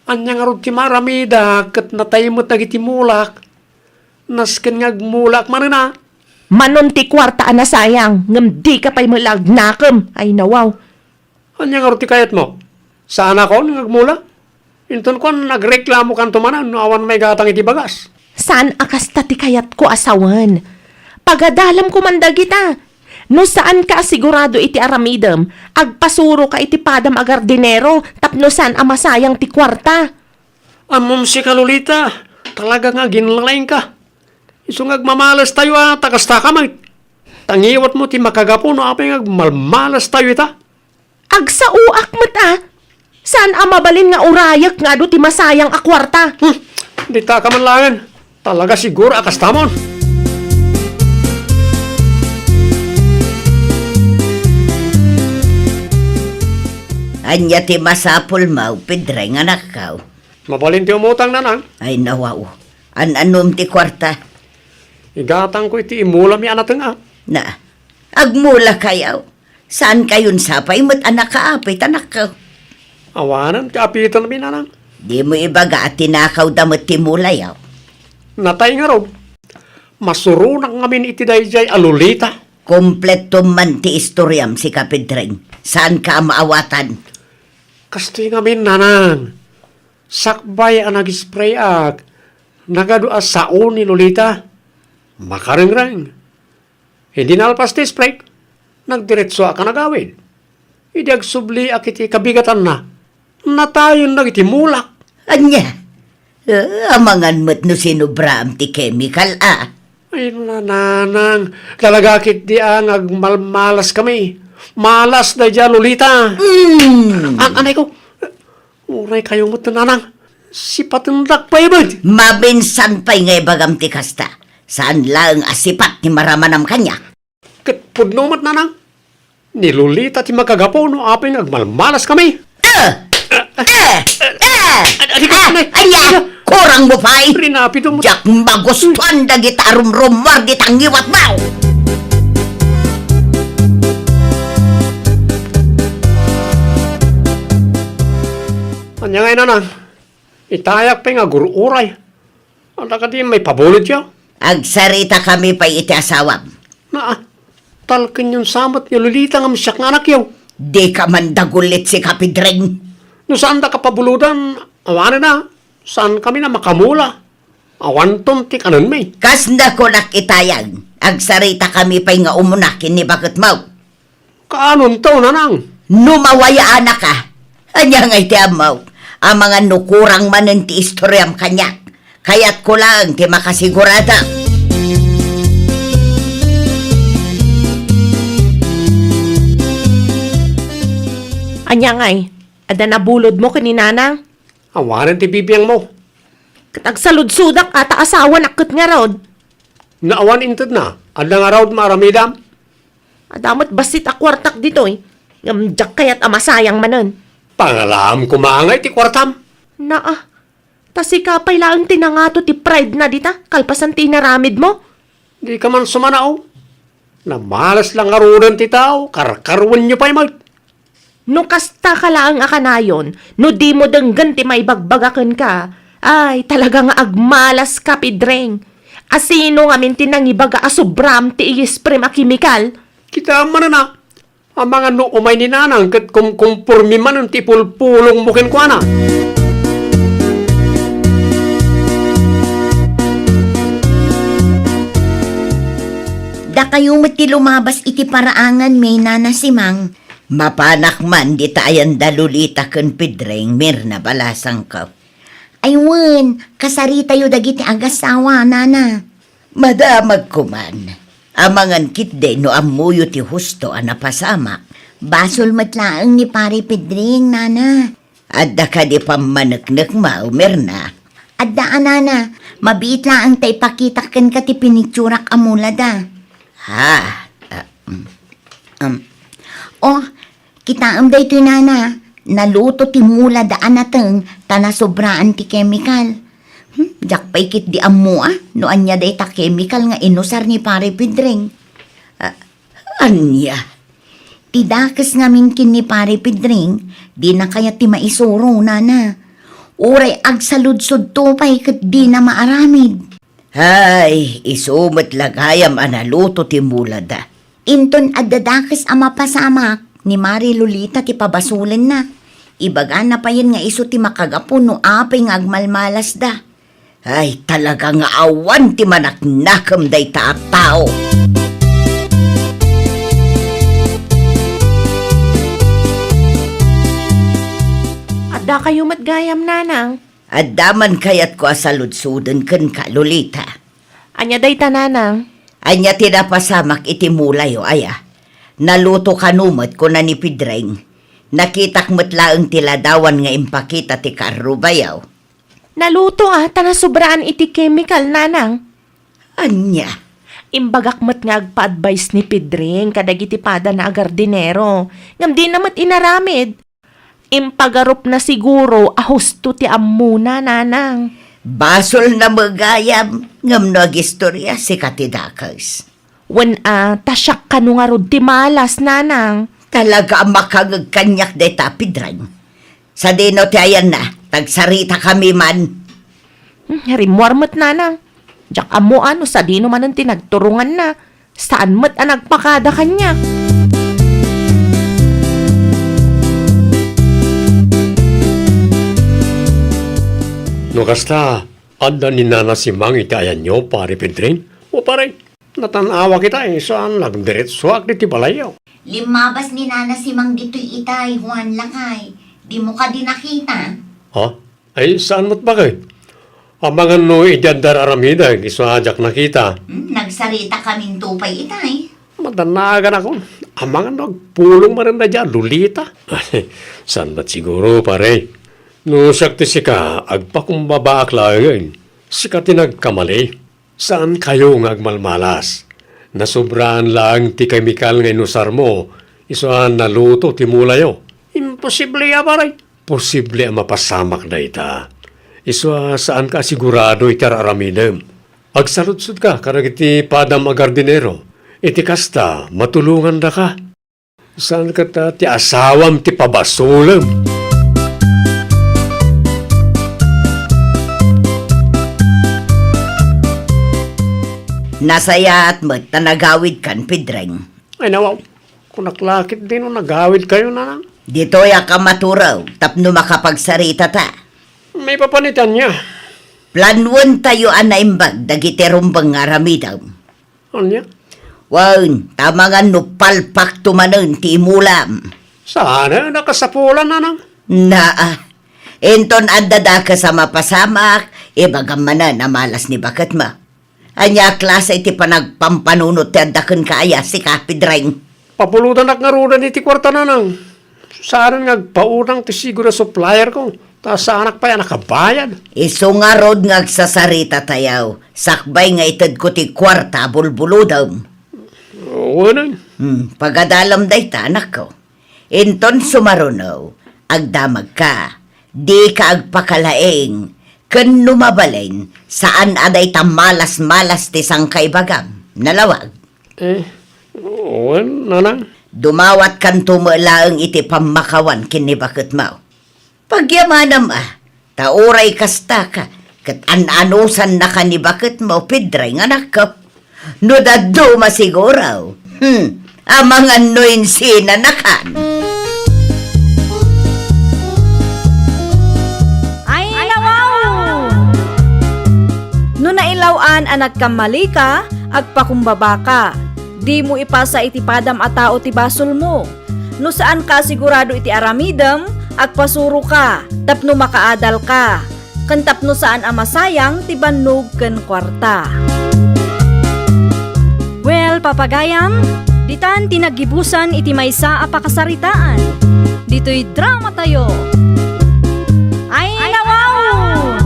Ania ngarud ti maaramidak ket natay met dagiti mulak? Nasken nga agmulak manen a. Manon ti kuarta a nasayang, ngem dika pay met la agnakem. Ay, nawaw. Ania ngarud ti kayatmo? Saanakon nga agmula? Inton kuan, nagreklamokanto manen no awan maigatang iti bagas. Saan a kasta ti kayatko a sawen. Pagadalam koman dagita. No saanka a sigurado iti aramidem, agpasuroka iti padam a gardinero tapno saan a masayang ti kuarta. Ammom sika, Lolita, talaga nga aginlalaingka. Isu nga agmamalastayo a ta kastaka met. Ta ngiwatmo ti makagapu no apay nga agmalmalastayo ita. Agsaoak met a. Saan a mabalin nga urayek nga adu ti masayang a kuarta. Hmm, ditaka man laengen. Talaga siguro a kastamon. Ania ti masapulmo, Pedring, anakko? Mabalin ti umutang, Nanang. Ay, nawaw. An-anom ti kuarta? Igatangko iti imulam a nateng a. Na, agmulakayo. Saankayon sapay met a nakaapit, anakko? Awanen ti apitenmi, Nanang. Dimo ibaga a tinakawda met ti mulayo. Natay ngarud. Masuronak ngamin iti daydiay a Lolita. Kompletom man ti istoriam, sika Pedring. Saanka a maawatan? Kastoy ngamin, Nanang. Sakbay a nag-sprayak, nagadu a sao ni Lolita. Makarengreng. Idi nalpas ti spray, nagdiretsoak a nagawid. Idi agsubliak iti kabigatanna, natayen dagiti mulak. Ania? Ah, amangan met no sinubraam ti kemikal, a. Ay, Nanang, talaga ketdi a nga agmalmalas kami. Malas daydiay a Lolita. Mm. An-, anay ko, uray kayo met, Nanang. Sipatendak pay met. Maminsan pay nga ibagam ti kasta. Saan laeng a sipat ti maramanam kaniak. Ket pudno met, Nanang. Ni Lolita ti makagapu no apay nga agmalmalas kami. Eh! Eh! Eh! Adi ka, ah, Nanay. Ania? Ania? Kurang mo pay? Rinapido mo. Diak magustuhan dagita a rumrumuar dita ngiwatmo. Ania ngay, Nanang? Itayak pay nga agur-uray. Adda kadi maipabulodyo? Agsaritakami pay iti asawam. Naa, talkenyon sa met ni Lolita ngem siak nga anakyo. Dika man dagulit, sika Pedring. No saandaka pabulodan, awanen a, saankami a makamula. Awanton ti kanenmi. Kasna kunak, itayag, agsaritakami pay nga umuna ken ni baketmo. Kaanonto, Nanang? No mawayaanaka, ania ngay ti ammok? Amangan no kurang manen ti istoriam kaniak, kayatko laeng ti makasigurado. Ania ngay? Adda nabulodmo ken ni Nanang? Awanen ti bibiangmo. Ket agsaludsodak a ta asawanak ket ngarud. No awan intedna, adda ngarud maaramidam? Adda met bassit a kuartak ditoy, ngem diak kayat a masayang manen. Pangalaam koma ngay ti kuartam. Naa, ta sika pay laeng ti nangato ti pride na dita, kalpasan ti inaramidmo. Dika man sumanao. Namalas la ngaruden ti tao, karkaruenyo pay met. No kasta ka laeng a kanayon, no dimo denggen ti maibagbaga kenka, ay, talaga nga agmalas ka, Pedring. Asino ngamin ti nangibaga a sobram ti i-spray a kemikal? Kitaem manen a, amangan no umay ni Nanang ket kumkumpormi manen ti ipulpulongmo kenkuana. Dakayo met ti lumabas iti paraanganmi, Nana Simang. Mapanak man dita ayan da Lolita ken Pedring, Mirna, balasangko. Ay wen, kasaritayo dagiti agassawa, Nana. Madamagko man. Amangan ketdi no ammoyo ti husto a napasamak. Basol met laeng ni Pare Pedring, Nana. Adda kadi pammaneknekmo, Mirna? Adda a, Nana. Mabiit laeng ta ipakitak kenka ti pinitsurak a mulada. Ha? Ah, mm. Um. Oh, kitaem daytoy, Nana. Naluto ti mulada a nateng ta nasobraan ti kemikal. Hmm, diak pay ketdi ammo a no ania dayta kemikal nga inusar ni Pare Pedring. Ah, ania? Ti dakes ngamin ken ni Pare Pedring, dina kayat ti maisuro, Nana. Uray agsaludsodto pay ket dina maaramid. Ay, isu met la gayam a naluto ti mulada. Inton adda dakes a mapasamak, ni Mari Lolita ti pabasolenna. Ibagana payen nga isu ti makagapu no apay nga agmalmalasda. Ay, talaga nga awan ti manaknakem dayta a tao. Adda kayo met gayam, Nanang? Adda man kayatko a saludsoden kenka, Lolita. Ania dayta, Nanang? Ania ti napasamak iti mulayo, aya? Naluto kano met, kuna ni Pedring. Nakitak met laeng ti ladawan nga impakita ti karrubayo. Naluto a, ta nasobraan iti kemikal, Nanang. Ania? Imbagak met nga agpa-advise ni Pedring kadagiti padana a gardinero, ngem dina met inaramid. Impagarupna siguro a husto ti ammona, Nanang. Basolna met gayam, ngem no agistorya, sika ti dakes. Wen a, ta siak kano ngarud ti malas, Nanang. Talaga a makangeg kaniak dayta a Pedring. Sadino ti ayanna, ta agsaritakami man. Hmm, rimmuar met, Nanang. Diak ammo a no sadino manen ti nagturonganna. Saan met a nagpakada kaniak. No kasta, adda ni Nana Simang iti ayanyo, Pare Pedring? O, pare, natan-awak itay, saan nagdiretsoak diti balayyo. Limmabas ni Nana Simang ditoy itay, Juan, lakay. Dimo kadi nakita? Ha? Ay, saan met baket? Amangan no idi adda ar-aramidek, isu a diak nakita. Hmm, nagsarita kaminto pay itay. Madannaganakon. Amangan no agpulong manen daydiay a Lolita. Saan met siguro, pare? No siak ti sika, agpakumbabaak laengen. Sika ti nagkamali. Saan kayo nga agmalmalas. Nasobraan laeng ti kemikal nga inusarmo, isu a naluto ti mulayo. Imposible a, pare. Posible a mapasamak dayta. Isu a saanka a sigurado iti ar-aramidem. Agsaludsodka kadagiti padam a gardinero. Iti kasta, matulongandaka. Saan kata ti asawam ti pabasolem? Nasayaat met ta nagawidkan, Pedring. Ay, nawaw. Kunak la ketdi no nagawidkayo, Nanang. Ditoyak a maturew tapno makapagsaritata. Maipapan iti ania? Planuentayo a naimbag dagiti rumbeng nga aramidem. Ania? Wen, ta amangan no palpakto manen ti imulam. Saan a nakasapulan, Nanang? Naa. Inton adda dakes a mapasamak, ibagam manen a malas ni baketmo. Ania a klase iti panagpampanunot ti adda kenka aya, sika, Pedring? Papulotanak ngaruden iti kuarta, Nanang. Saanen nga agpautang ti sigud a supplierko, ta saanak pay a nakabayad. Isu ngarud nga agsasaritatayo, sakbay nga itedko ti kuarta a bulbulodem. Wen. Hmm, pagadalem dayta, anakko. Inton sumaruno, agdamagka. Dika agpakalaing, ken no mabalin, saan a dayta malas-malas ti sangkaibagam. Nalawag. Eh, wen, nanang. Dumawatkanto met laeng iti pammakawan ken ni baketmo. Pagyamanam a, ta uray kasta ka, ket an-anusannaka ni baketmo, Pedro, nga nakko. No dadduma siguro, hmm, amangan no insinanakan. Ay, nawaw! No nailaw-an a nagkammalika, agpakumbabaka. Dimo ipasa iti padam a tao ti basolmo. No saanka a sigurado iti aramidem, agpasuroka tapno makaadalka, ken tapno saan a masayang ti bannog ken kuarta. Well, papagayam, ditan ti naggibusan iti maysa a pakasaritaan. Ditoy dramatayo. Ay, nawaw!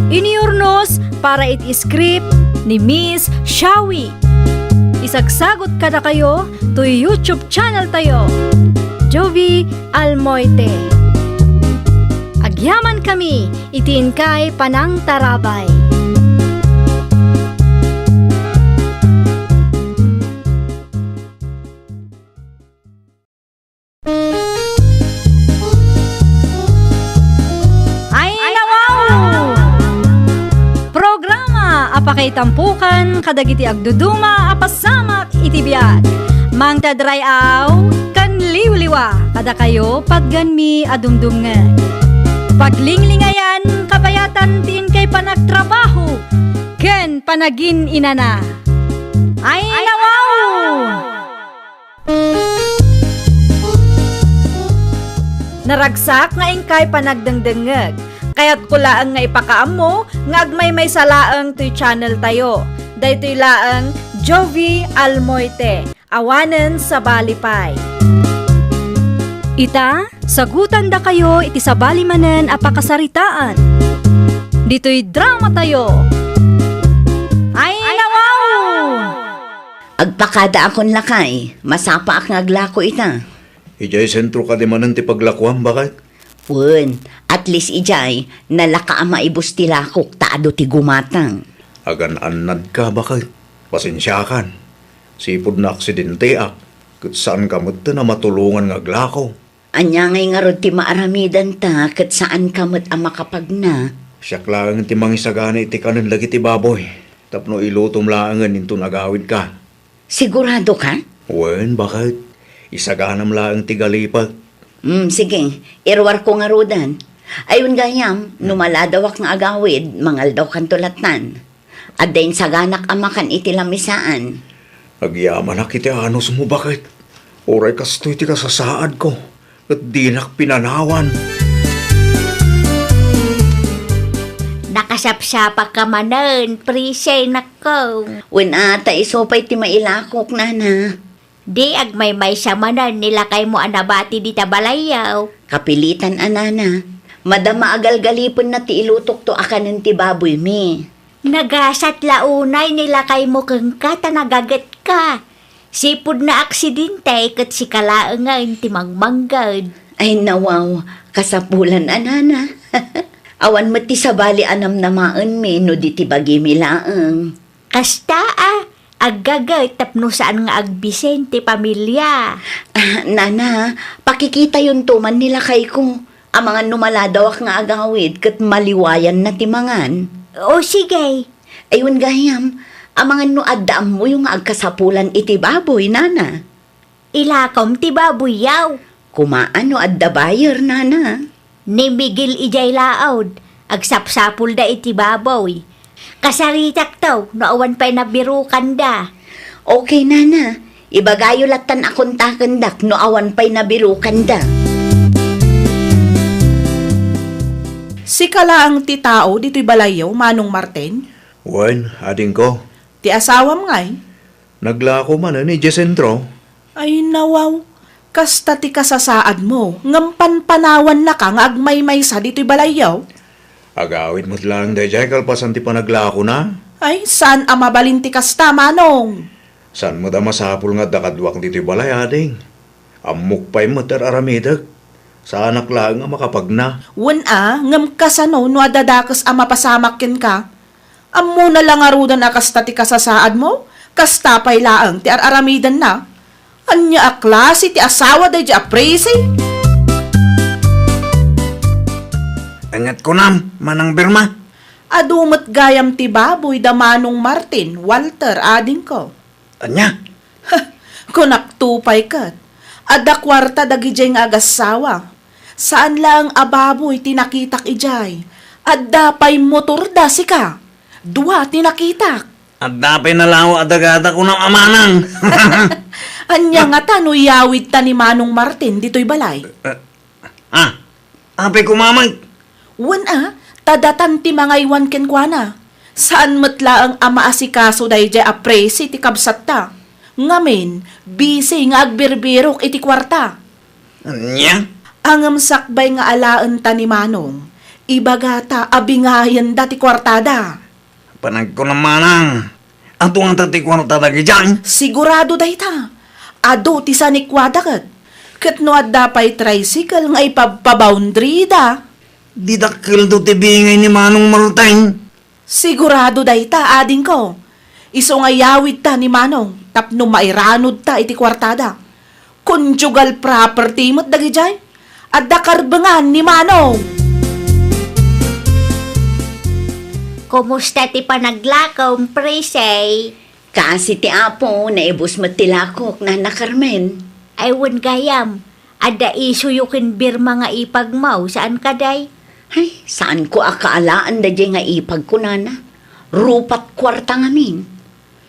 Inurnos para iti script ni Miss Shawi. Isagsagot kadakayo toy YouTube channel tayo, Jovi Almoite. Agyaman kami iti inkay panangtarabay. Ay, nawaw! Programa a pakaitampukan kadagiti agduduma a pasamak iti biag. Mangted ray-aw ken liwliwa kadakayo patgenmi a dumdumngeg. Paglinglingayan, kabayatan ti inkay panagtrabaho ken panagin-inana. Ay, nawaw! Naragsak nga inkay panagdengdengngeg. Kayatko laeng nga ipakaammo nga agmaymaysa laeng toy channel tayo. Daytoy laeng Jovi Almoite, awanen sabali pay. Ita, sagutandakayo iti sabali manen a pakasaritaan. Ditoy dramatayo. Ay, nawaw! Agpakadaakon lakay, masapaak nga aglako ita. Idiay sentro kadi manen ti paglakuam, baket? Wen, at least idiay, nalaka a maibus ti lakok ta adu ti gumatang. Agan-annadka, baket. Pasensiakan. Sipud naaksidentiak, ket saanka metten a matulongan nga aglako. Ania ngay ngarud ti maaramidanta ket saanka met a makapagna? Siak laeng ti mangisagana iti kanen dagiti baboy, tapno ilutom laengen inton agawidka. Sigurado ka? Wen, baket. Isaganam laeng ti galipek. Mm, sige, iruarko ngaruden. Ay, wen gayam, no maladawak nga agawid, mangaldawkanto lattan. Adda insaganak a makan iti lamisaan. Agyamanak iti anusmo, baket. Uray kastoy ti kasasaadko, ket dinak pinanawan. Nakasapsapaka manen, Prisienakko. Wen a, ta isu pay ti mailakok, nana. Di agmaymaysa manen ni lakaymo a nabati dita balayyo. Kapilitan a, nana. Madama a galgalipenna ti ilutokto a kanen ti baboymi. Nagasat la unay ni lakaymo kenka ta nagagetka. Sipud naaksidente ket sika laengen ti mangmangged. Ay, nawaw, kasapulan a, nana. Awan met ti sabali a namnamaenmi no di ti bagimi laeng. Kasta a, aggaget tapno saan nga agbisen ti pamilia. Ah, nana, pakikitayonto man ni lakayko. Amangan no maladawak nga agawid ket maliwayanna ti mangan. O, sige. Ay, wen gayam, amangan no adda ammoyo nga agkasapulan iti baboy, nana. Ilakom ti baboyyo. Kumaan no adda buyer, nana. Ni Miguel idiay laud, agsapsapulda iti baboy. Kasaritakto no awan pay nabirukanda. Okay, nana. Ibagayo lattan a kontakendak no awan pay nabirukanda. Sika laeng ti tao ditoy balayyo, Manong Martin? Wen, adingko. Ti asawam ngay? Naglako manen idiay sentro. Ay, nawaw. Kasta ti kasasaadmo, ngem panpanawannaka nga agmaymaysa ditoy balayyo? Agawid met laeng daydiay kalpasan ti panaglakona. Ay, saan a mabalin ti kasta, Manong. Saan met a masapul nga adda kaduak ditoy balay, ading. Ammok pay met ti ar-aramidek. Saanak laeng a makapagna. Wen a, ngem kasano no adda dakes a mapasamak kenka? Ammona la ngaruden a kasta ti kasasaadmo? Kasta pay laeng ti ar-aramidenna? Ania a klase ti asawa daydiay a Prissy? Inget kunam, Manang Berma. Adu met gayam ti baboy da Manong Martin, Walter, adingko. Ania? Kunakto pay ket, adda kuarta dagidiay nga agassawa. Saan laeng a baboy ti nakitak idiay. Adda pay motorda, sika. Dua ti nakitak. Adda pay nalawa a dagada kunam a manang. Ania ngata no iyawidta ni Manong Martin ditoy balay? Eh, ah, apay koma met? Wen a, ta datan ti mangaywan kenkuana. Saan met laeng a maasikaso daydiay a Prissy ti kabsatta. Ngamin, busy nga agbirbirok iti kuarta. Ania? Ngem sakbay nga alaenta ni Manong, ibagata a bingayenda ti kuartada. Panagkunam manang, adu ngata ti kuarta dagidiay? Sigurado dayta. Adu ti sanikuada ket. Ket no adda pay tricycle nga ipabpaboundary da. Di dakkelto ti bingay ni Manong Martin. Sigurado dayta, adingko. Isu nga iyawidta ni Manong tapno mairanudta iti kuartada. Conjugal property met dagidiay. Adda karbengan ni Manong. Kumusta ti panaglakom, Prissy? Kaasi ti Apo, naibus met ti lakok, Nana Carmen. Ay, wen gayam, adda isuyo ken Birma nga ipagmo, saan kadi? Ay, saanko a kaalaen daydiay nga ipagko, Nana. Rupat kuarta ngamin.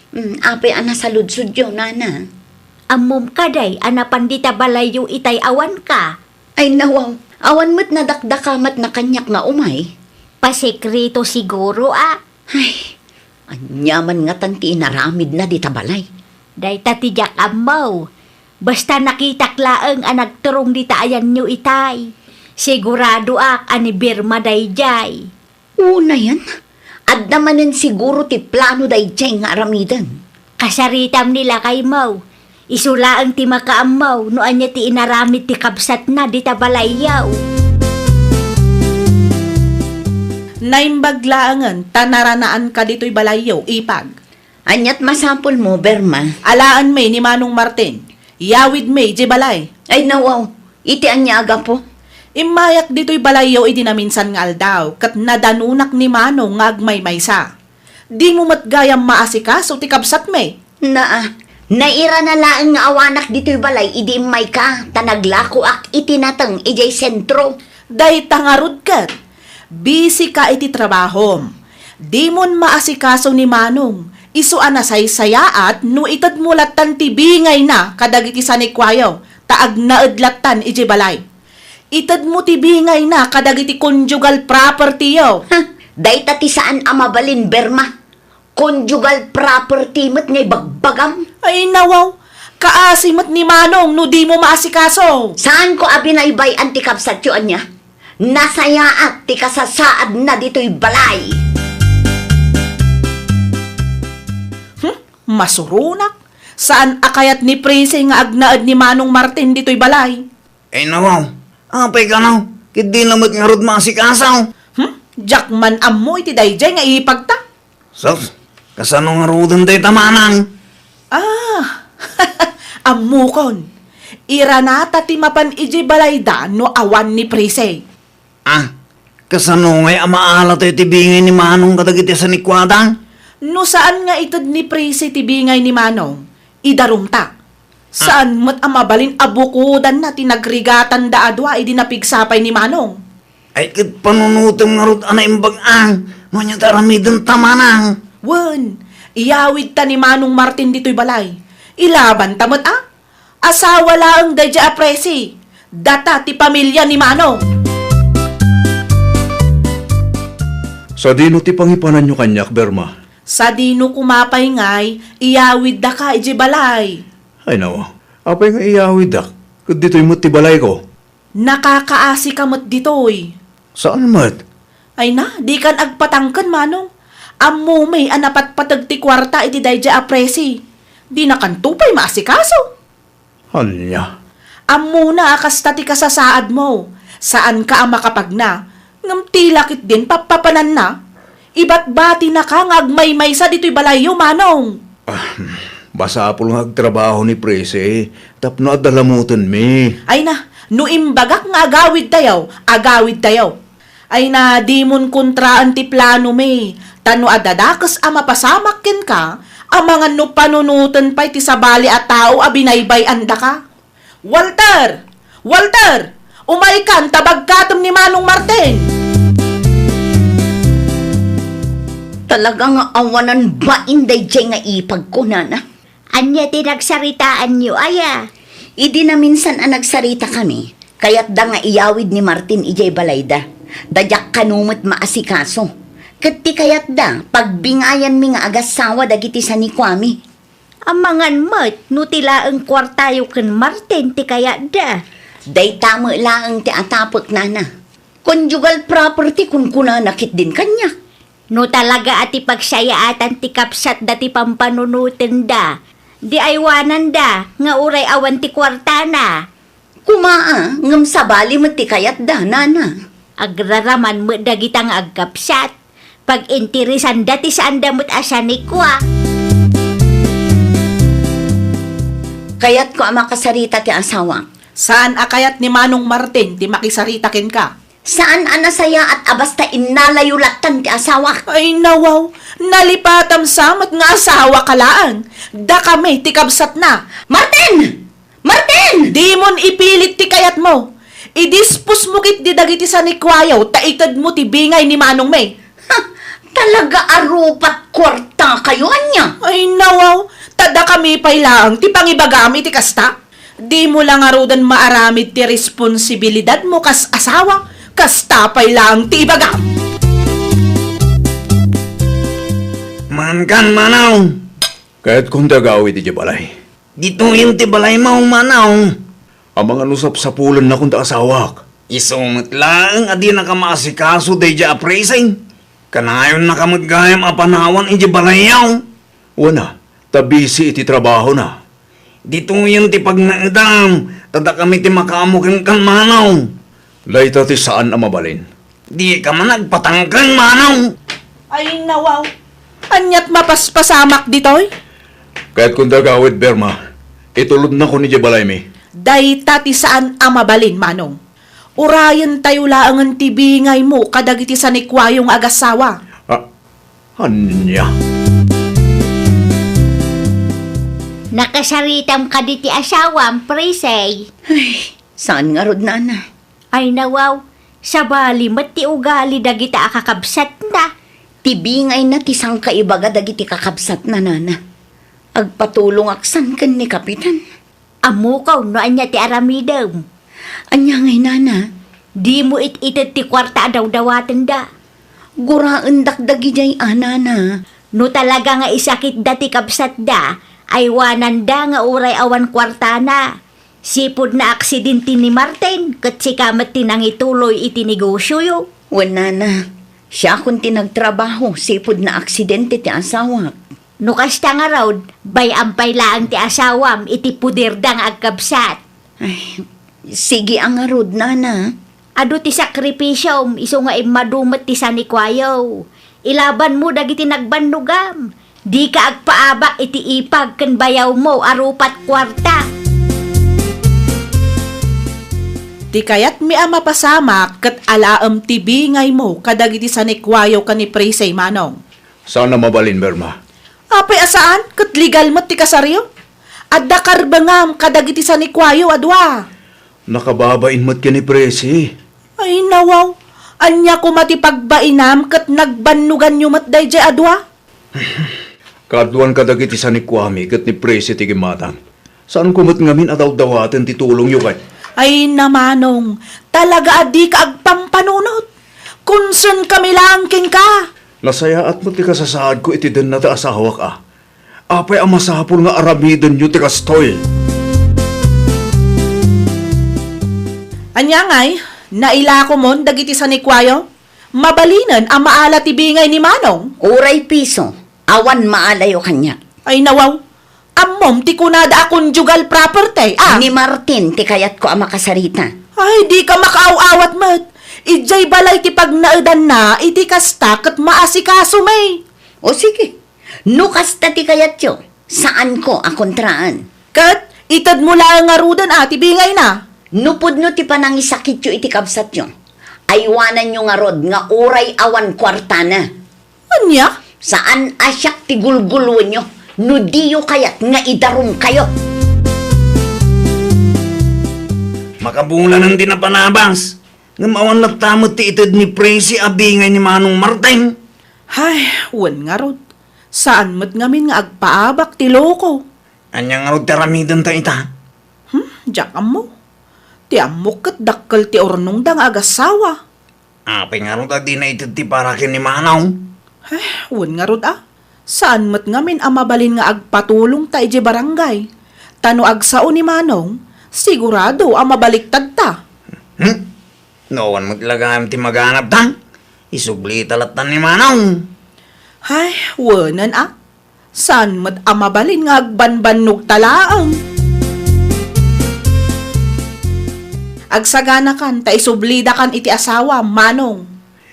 Hmm, apay a nasaludsodyo, Nana? Ammom kadi a napan dita balayyo itay awanka? Ay, nawaw. Awan met nadakdakamatna kaniak nga umay. Pasekreto siguro a. Ay, ania man ngatan ti inaramidna dita balay? Dayta ti diak ammo. Basta nakitak laeng a nagturong dita ayanyo itay. Siguradoak a ni Birma daydiay. Unayen, adda manen siguro ti plano daydiay nga aramiden. Kasaritam ni lakaymo. Isu laeng ti makaammo no ania ti inaramid ti kabsatna dita balayyo. Naimbag laengen ta naranaanka ditoy balayyo, ipag. Aniat masapulmo, Berma? Alaenmi ni Manong Martin. Iyawidmi idiay balay. Ay, nawaw. Iti ania a gapu? Immayak ditoy balayyo idi naminsan nga aldaw, ket nadanonak ni Manong nga agmaymaysa. Dimo met gayam maasikaso ti kabsatmi. Naa, nairana laeng nga awanak ditoy balay idi immayka, ta naglakoak iti nateng idiay sentro. Dayta ngarud ket, bisika iti trabahom. Dimon maasikaso ni Manong, isu a nasaysayaat no itedmo lattan ti bingayna kadagiti sanikuayo, ta agnaed lattan idiay balay. Itedmo ti bingayna kadagiti conjugal property-yo. Ha, dayta ti saan a mabalin, Berma. Conjugal property met nga ibagbagam. Ay, nawaw. Kaasi met ni Manong no dimo maasikaso. Saanko a binaybay-an ti kabsatyo, ania? Nasayaat ti kasasaadna ditoy balay. Hmm, masuronak. Saan a kayat ni Prissy nga agnaed ni Manong Martin ditoy balay? Ay, nawaw. Apay kano? Ket dina met ngarud maasikaso. Hmm? Diak man ammo iti daydiay nga ipagta. Sus, kasano ngaruden dayta manang? Ah, ammokon. Iranata ti mapan idiay balayda no awan ni Prissy. Ah, kasano ngay a maala tayo ti bingay ni Manong kadagiti sanikuada? No saan nga ited ni Prissy ti bingay ni Manong, idarumta. Saan met a mabalin a bukodanna ti nagrigatanda a dua idi napigsa pay ni Manong? Ay, ket panunotem ngarud a naimbag-ang no ania ti aramidenta, manang. Wen, iyawidta ni Manong Martin ditoy balay. Ilabanta met a? Asawa laeng daydiay a Presi. Data ti pamilia ni Manong. Sadino ti pangipananyo kaniak, Berma? Sadino koma pay ngay, iyawiddaka idiay balay. Ay, nawa. Apay nga iyawiddak? Ket ditoy met ti balayko. Nakakaasika met ditoy. Saan met? Ay na, dikan agpatangken, Manong. Ammom a napatpateg ti kuarta iti daydiay a Presi. Dinakanto pay maasikaso. Ania? Ammona a kasta ti kasasaadmo. Saanka a makapagna, ngem ti laketdin pappapananna. Ibatbatinaka nga agmaymaysa ditoy balayyo, Manong. Ah, masapul nga agtrabaho ni Presi tapno adda lamutenmi. Ay na, no imbagak nga agawidtayo, agawidtayo. Ay na, dimon kontraen ti planomi, ta no adda dakes a mapasamak kenka, amangan no panunoten pay ti sabali a tao a binaybay-andaka. Walter! Walter! Umaykan ta bagkatem ni Manong Martin! Talaga nga awanan bain daydiay nga ipagko, nana. Ania ti nagsaritaanyo, aya? Idi naminsan a nagsaritakami, kayatda nga iyawid ni Martin idiay balayda. Ta diak kano met maasikaso. Ket ti kayatda, pagbingayanmi nga agassawa dagiti sanikuami. Amangan met no ti laeng kuartayo ken Martin ti kayatda. Dayta met laeng ti atapek, nana. Conjugal property, kunkunana ketdin kaniak. No talaga a ti pagsayaatan ti kabsatda ti pampanunotenda, di aywananda nga uray awan ti kuartana. Koma a, ngem sabali met ti kayatda, nana. Agraraman met dagita nga agkabsat. Pag-interesanda ti saanda met a sanikua. Kayatko a makasarita ti asawak. Saan a kayat ni Manong Martin ti makisarita kenka? Saan a nasayaat a basta innalayo lattan ti asawak. Ay, nawaw. Nalipatam sa met nga asawaka laeng. Dakami ti kabsatna. Martin! Martin! Dimon ipilit ti kayatmo. Idisposmo ketdi dagiti sanikuayo ta itedmo ti bingay ni manongmi. Ha! Talaga a rupat kuartakayo, ania? Ay, nawaw. Ta dakami pay laeng ti pangibagam iti kasta. Dimo la ngaruden maaramid ti responsibilidadmo kas asawa, kasta pay laeng ti ibagam. Mankan, Manong. Kayatkon ti agawid idiay balay. Ditoyen ti balaymo, Manong. Amangan no sapsapulennakon ti asawak. Isu met laeng a dinaka maasikaso daydiay a Presi. Kanayonnaka met gayam a panawan idiay balayyo. Wen a, ta bisi iti trabahona. Ditoyen ti pagnaedam, ta dakami ti makaammo kenka, Manong. Dayta ti saan a mabalin. Dika man agpatangken, Manong. Ay, nawaw. Aniat mapaspasamak ditoy? Kayatkon ti agawid, Berma. Itulodnakon idiay balaymi. Dayta ti saan a mabalin, Manong. Urayentayo laengen ti bingaymo kadagiti sanikuayo nga agassawa. Ah, ania? Nakasaritam kadi ti asawam, Presi? Ay, saan ngarud, nana. Ay, nawaw, sabali met ti ugali dagita a kakabsatna. Ti bingayna ti sangkaibaga dagiti kakabsatna, nana. Agpatulongak san ken ni Kapitan. Ammok no ania ti aramidem. Ania ngay, nana? Dimo it-ited ti kuarta a dawdawatenda. Guraendak dagidiay a, nana. No talaga nga isakitda ti kabsatda, aywananda nga uray awan kuartana. Sipud naaksidente ni Martin, ket sika met ti nangituloy iti negosioyo. Wen, nana, siakon ti nagtrabaho, sipud naaksidente ti asawak. No kasta ngarud, bay-am pay laeng ti asawam iti poderda nga agkabsat. Ay, sige a ngarud, nana. Adu ti sakripisiom isu nga immadu met ti sanikuayo. Ilabanmo dagiti nagbannogam. Dika agpaabak iti ipag ken bayawmo a rupat kuarta. Ti kayatmi a mapasamak ket alaem ti bingaymo kadagiti sanikuayo ken ni Presi, manong. Saan a mabalin, Berma. Apay a saan, ket legal met ti kasaryo. Adda karbengam kadagiti sanikuayo a dua. Nakababain met ken ni Presi. Ay, nawaw. Ania koma ti pagbainam ket nagbannoganyo met daydiay a dua? Kaaduan kadagiti sanikuami ket ni Presi ti gimmatang. Saanko met ngamin a dawdawaten ti tulongyo ket. Ay, namanong, talaga a dika agpampanunot. Concern kami laeng kenka. Nasayaat met ti kasasaadko iti denna ti asawak a. Apay a masapul nga aramidenyo ti kastoy? Ania ngay, nailakomon dagiti sanikuayo? Mabalinen a maala ti bingay ni manong? Uray piso, awan maalayo kaniak. Ay, nawaw. Ammom ti kunada a conjugal property, a? Ni Martin ti kayatko a makasarita. Ay, dika makaaw-awat met. Idiay balay ti pagnaedanna iti kasta ket maasikasomi. O sige, no kasta ti kayatyo, saanko a kontraan. Ket itedmo laeng ngaruden a ti bingayna. No pudno ti panangisakityo iti kabsatyo, aywananyo ngarud nga uray awan kuartana. Ania? Saan a siak ti gulguloenyo no diyo kayat nga idarumkayo. Makabulanen ti napanabas, ngem awan latta met ti ited ni Presi a bingay ni Manong Martin. Hay, wen ngarud. Saan met ngamin nga agpaabak ti loko. Ania ngarud ti aramidenta ita? Hmm, diak ammo. Ti ammok ket dakkel ti urnongda nga agassawa. Apay ngarud a dina ited ti para ken ni Manong? Eh, wen ngarud a. Saan met ngamin a mabalin nga agpatulongta idiay barangay. Ta no agsao ni Manong, sigurado a mabaliktadta. Hmm? No awan met la gayam ti maganabta, isublita latta ni Manong. Ay, wenen a. Saan met a mabalin nga agbanbannogta laeng? Agsaganakan ta isublidakan iti asawam, Manong.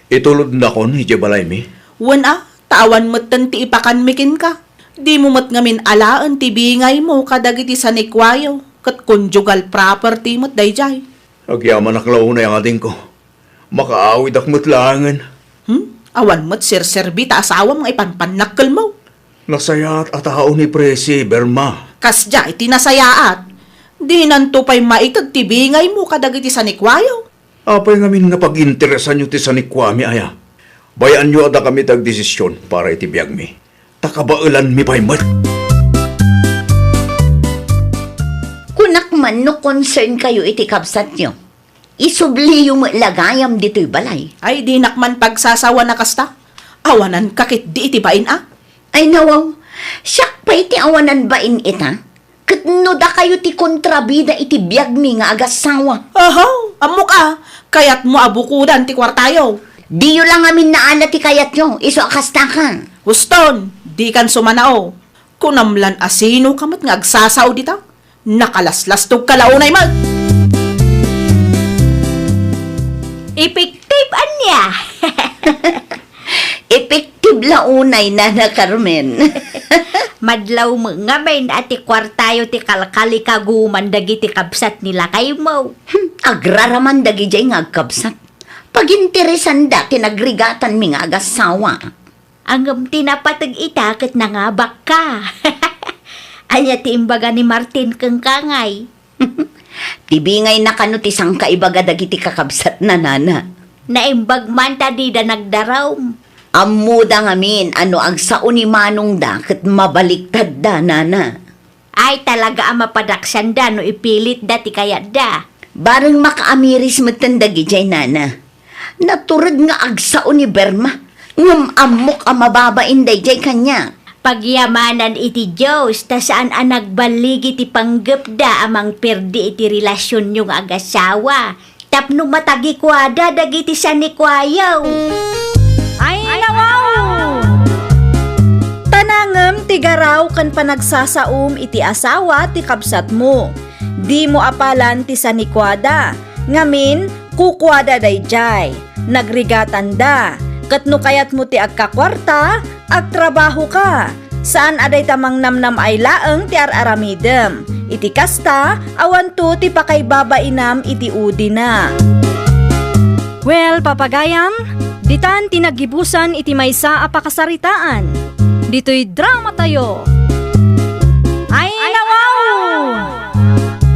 Itulodnakon idiay balaymi? Wen a, ta awan metten ti ipakanmi kenka. Dimo met ngamin alaen ti bingaymo kadagiti sanikuayo, ket conjugal property met daydiay. Agyamanak la unay a adingko. Makaawidak met laengen. Hmm? Awan met serserbi ta asawam nga ipanpannakkelmo. Nasayaat a tao ni Presi, Berma. Kasdiay ti nasayaat. Dinanto pay maited ti bingaymo kadagiti sanikuayo. Apay ngamin nga paginteresanyo ti sanikuami aya? Bay-anyo a dakami ti agdesisyon para iti biagmi. Ta kabaelanmi pay met. Kunak man no concern kayo iti kabsatyo. Isubliyo met la gayam ditoy balay. Ay, dinak man pagsasawan a kasta. Awanan ka ketdi iti bain a. Ay, nawaw. Siak pay ti awanan bain ita. Ket no dakayo ti kontrabida iti biagmi nga agassawa. Aha, ammok a, kayatmo a bukodan ti kuartayo. Diyo la ngamin naala ti kayatyo, isu a kastaka. Huston, dikan sumanao. Kunam lan a sino ka met nga agsasao dita? Nakalaslastog ka la unay met. Epektive ania? Epektive la unay, Nana Carmen. Madlaw met ngamin a ti kuartayo ti kalkalikaguman dagiti kabsat ni lakaymo. Hmm, agraraman dagidiay nga agkabsat. Paginteresanda ti nagrigatanmi nga agassawa. Ngem ti napateg ita ket nangabakka. Ania ti imbaga ni Martin kenka ngay? Ti bingayna kano ti sangkaibaga dagiti kakabsatna, Nana? Naimbag man ta dida nagdarum. Ammoda ngamin a no agsao ni manongda ket mabaliktadda, Nana. Ay, talaga a mapadaksanda no ipilitda ti kayatda. Bareng makaamiris metten dagidiay, Nana. Natured nga agsao ni Berma, ngem ammok a mababain daydiay kaniak. Pagyamanan iti Dios ta saan a nagballigi ti panggepda a mangperdi iti relasionyo nga agassawa tapno matagikuada dagiti sanikuayo. Ay, nawaw! Ta nangem ti garaw ken panagsasaom iti asawa ti kabsatmo. Dimo apalan ti sanikuada, ngamin, kukuada daydiay. Nagrigatanda. Ket no kayatmo ti agkakuarta, agtrabahoka. Saan a dayta mangnamnam-ay laeng ti ar-aramidem. Iti kasta, awanto ti pakaibabainam iti udina. Well, papagayam, ditan ti naggibusan iti maysa a pakasaritaan. Ditoy dramatayo. Ay, nawaw!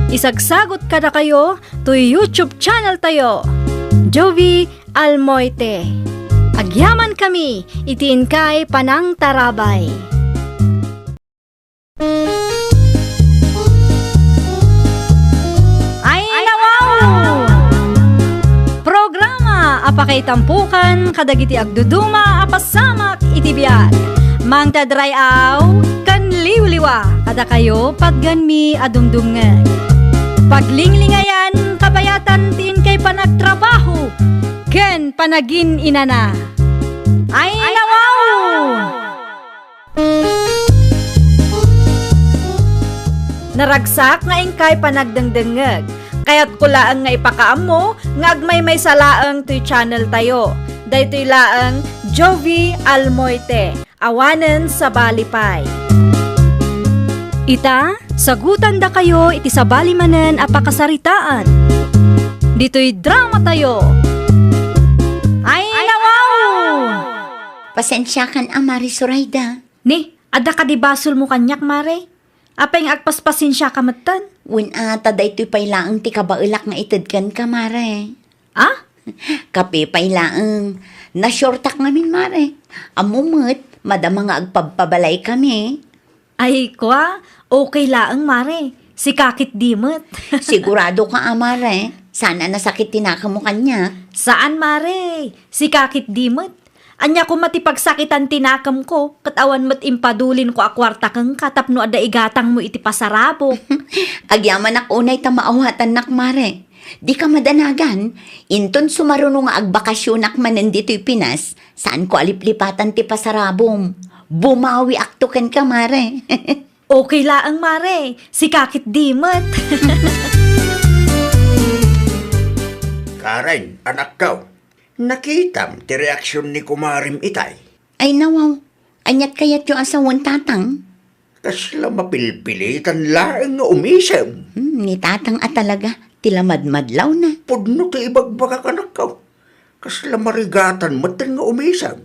Isagsagot kadakayo toy YouTube channel tayo, Jovie Almoite. Agyamankami iti inkay panangtarabay. Ay, nawaw! Programa a pakaitampokan kadagiti agduduma a pasamak iti biag. Mangted ray-aw ken liwliwa kadakayo patgenmi a dumdumngeg. Paglinglingayan, kabayatan ti inkay panagtrabaho ken panagin-inana. Ay, nawaw! Naragsak nga inkay panagdengdengngeg. Kayatko laeng nga ipakaammo nga agmaymaysa laeng toy channel tayo. Daytoy laeng Jovie Almoite. Awanen sabali pay. Ita, sagutandakayo iti sabali manen a pakasaritaan. Ditoy drama tayo. Ay, nawaw! Pasensiakan a, Mare Zoraida. Ni, adda kadi basolmo kaniak, Mare? Apay nga agpaspasensiaka metten? Wen a, ta daytoy pay laeng ti kabaelak nga ited kenka, Mare. Ah? Kape pay laeng. Na-shortak ngamin, Mare. Ammo met, madama nga agpabpabalaykami. Ay, kua, okay laeng, Mare. Sika ketdi met. Sigurado ka, a, Mare? Saan a nasakit ti nakemmo kaniak? Saan, Mare. Sika ketdi met. Ania koma ti pagsakitan ti nakemko, ket awan met impadulinko a kuarta kenka tapno adda igatangmo iti pasarabok. Agyamanak unay ta maawatannak, Mare. Dika madanagan, inton sumaruno nga agbakasionak manen ditoy Pinas, saanko a liplipatan ti pasarabom. Bumawiakto kenka, Mare. Okay laeng, Mare. Sika ketdi met. Karen, anakko, nakitam ti reaksion ni kumarem itay? Ay, nawaw. Aniat kayatyo a sawen, Tatang? Kasla mapilpilitan laeng nga umisem. Hmm, ni Tatang a talaga, ti lamadmadlawna. Pudno ti ibagbagak, anakko. Kasla marigatan metten nga umisem.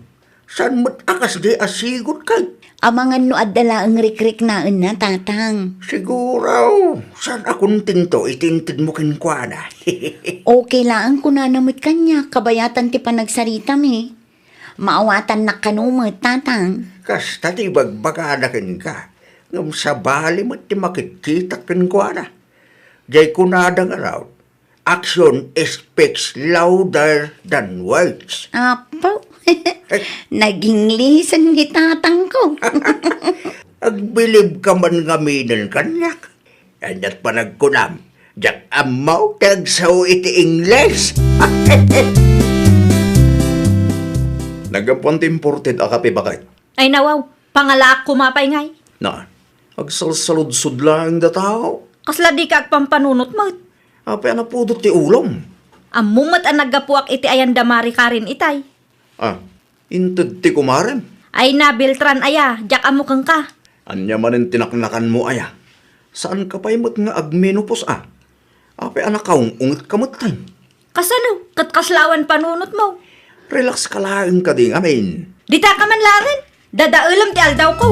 Saan met a kasdi a sigud kay? Amangan no adda laeng rikriknaenna, Tatang. Siguro, saan a kontento iti intedmo kenkuana. Okay laeng kunana met kaniak, kabayatan ti panagsaritami. Maawatannak kano met, Tatang. Kasta ti ibagbagada kenka, ngem sabali met ti makitkitak kenkuana. Jay kunada ngarud, "Action speaks louder than words." Apo, nag-English ni Tatangko. Agbilibka man ngaminen kaniak. Aniat panagkunam, diak ammo ti agsao iti Ingles. Naggapuan ti imported a kape, baket. Ay, nawaw, pangalaak koma pay ngay. Na, agsalsaludsod laeng dataw. Kasla dika agpampanunot met. Apay a napudot ti ulom? Ammo met a naggapuak iti ayan da Mari Karen itay. Ah, inted ti kumarem? Ay na, Beltran aya, diak ammo kenka. Ania manen ti naknakanmo aya? Saanka pay met nga agmenopause a? Apay a nakaung-ungetka metten? Kasano? Ket kasla awan panunotmo? Relax ka laeng kadi ngamin. Dita ka man laeng. Dadaelem ti aldawko.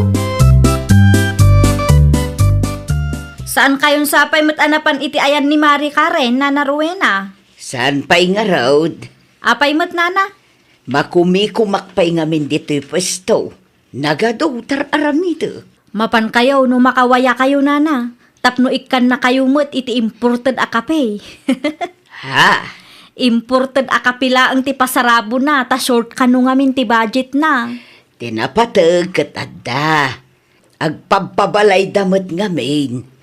Saan kayon sapay met a napan iti ayan ni Mari Karen, Nana Rowena? Saan pay ngarud? Apay met, Nana? Makumikumak pay ngamin ditoy puesto. Nagadu, tar-aramidek. Mapan kayo no makawaya kayo, Nana, tapno ikkannakayo met iti imported a kape. Ha? Imported a kape laeng ti pasarabona, ta short kano ngamin ti budgetna. Ti napateg ket adda. Agpabpabalayda met ngamin.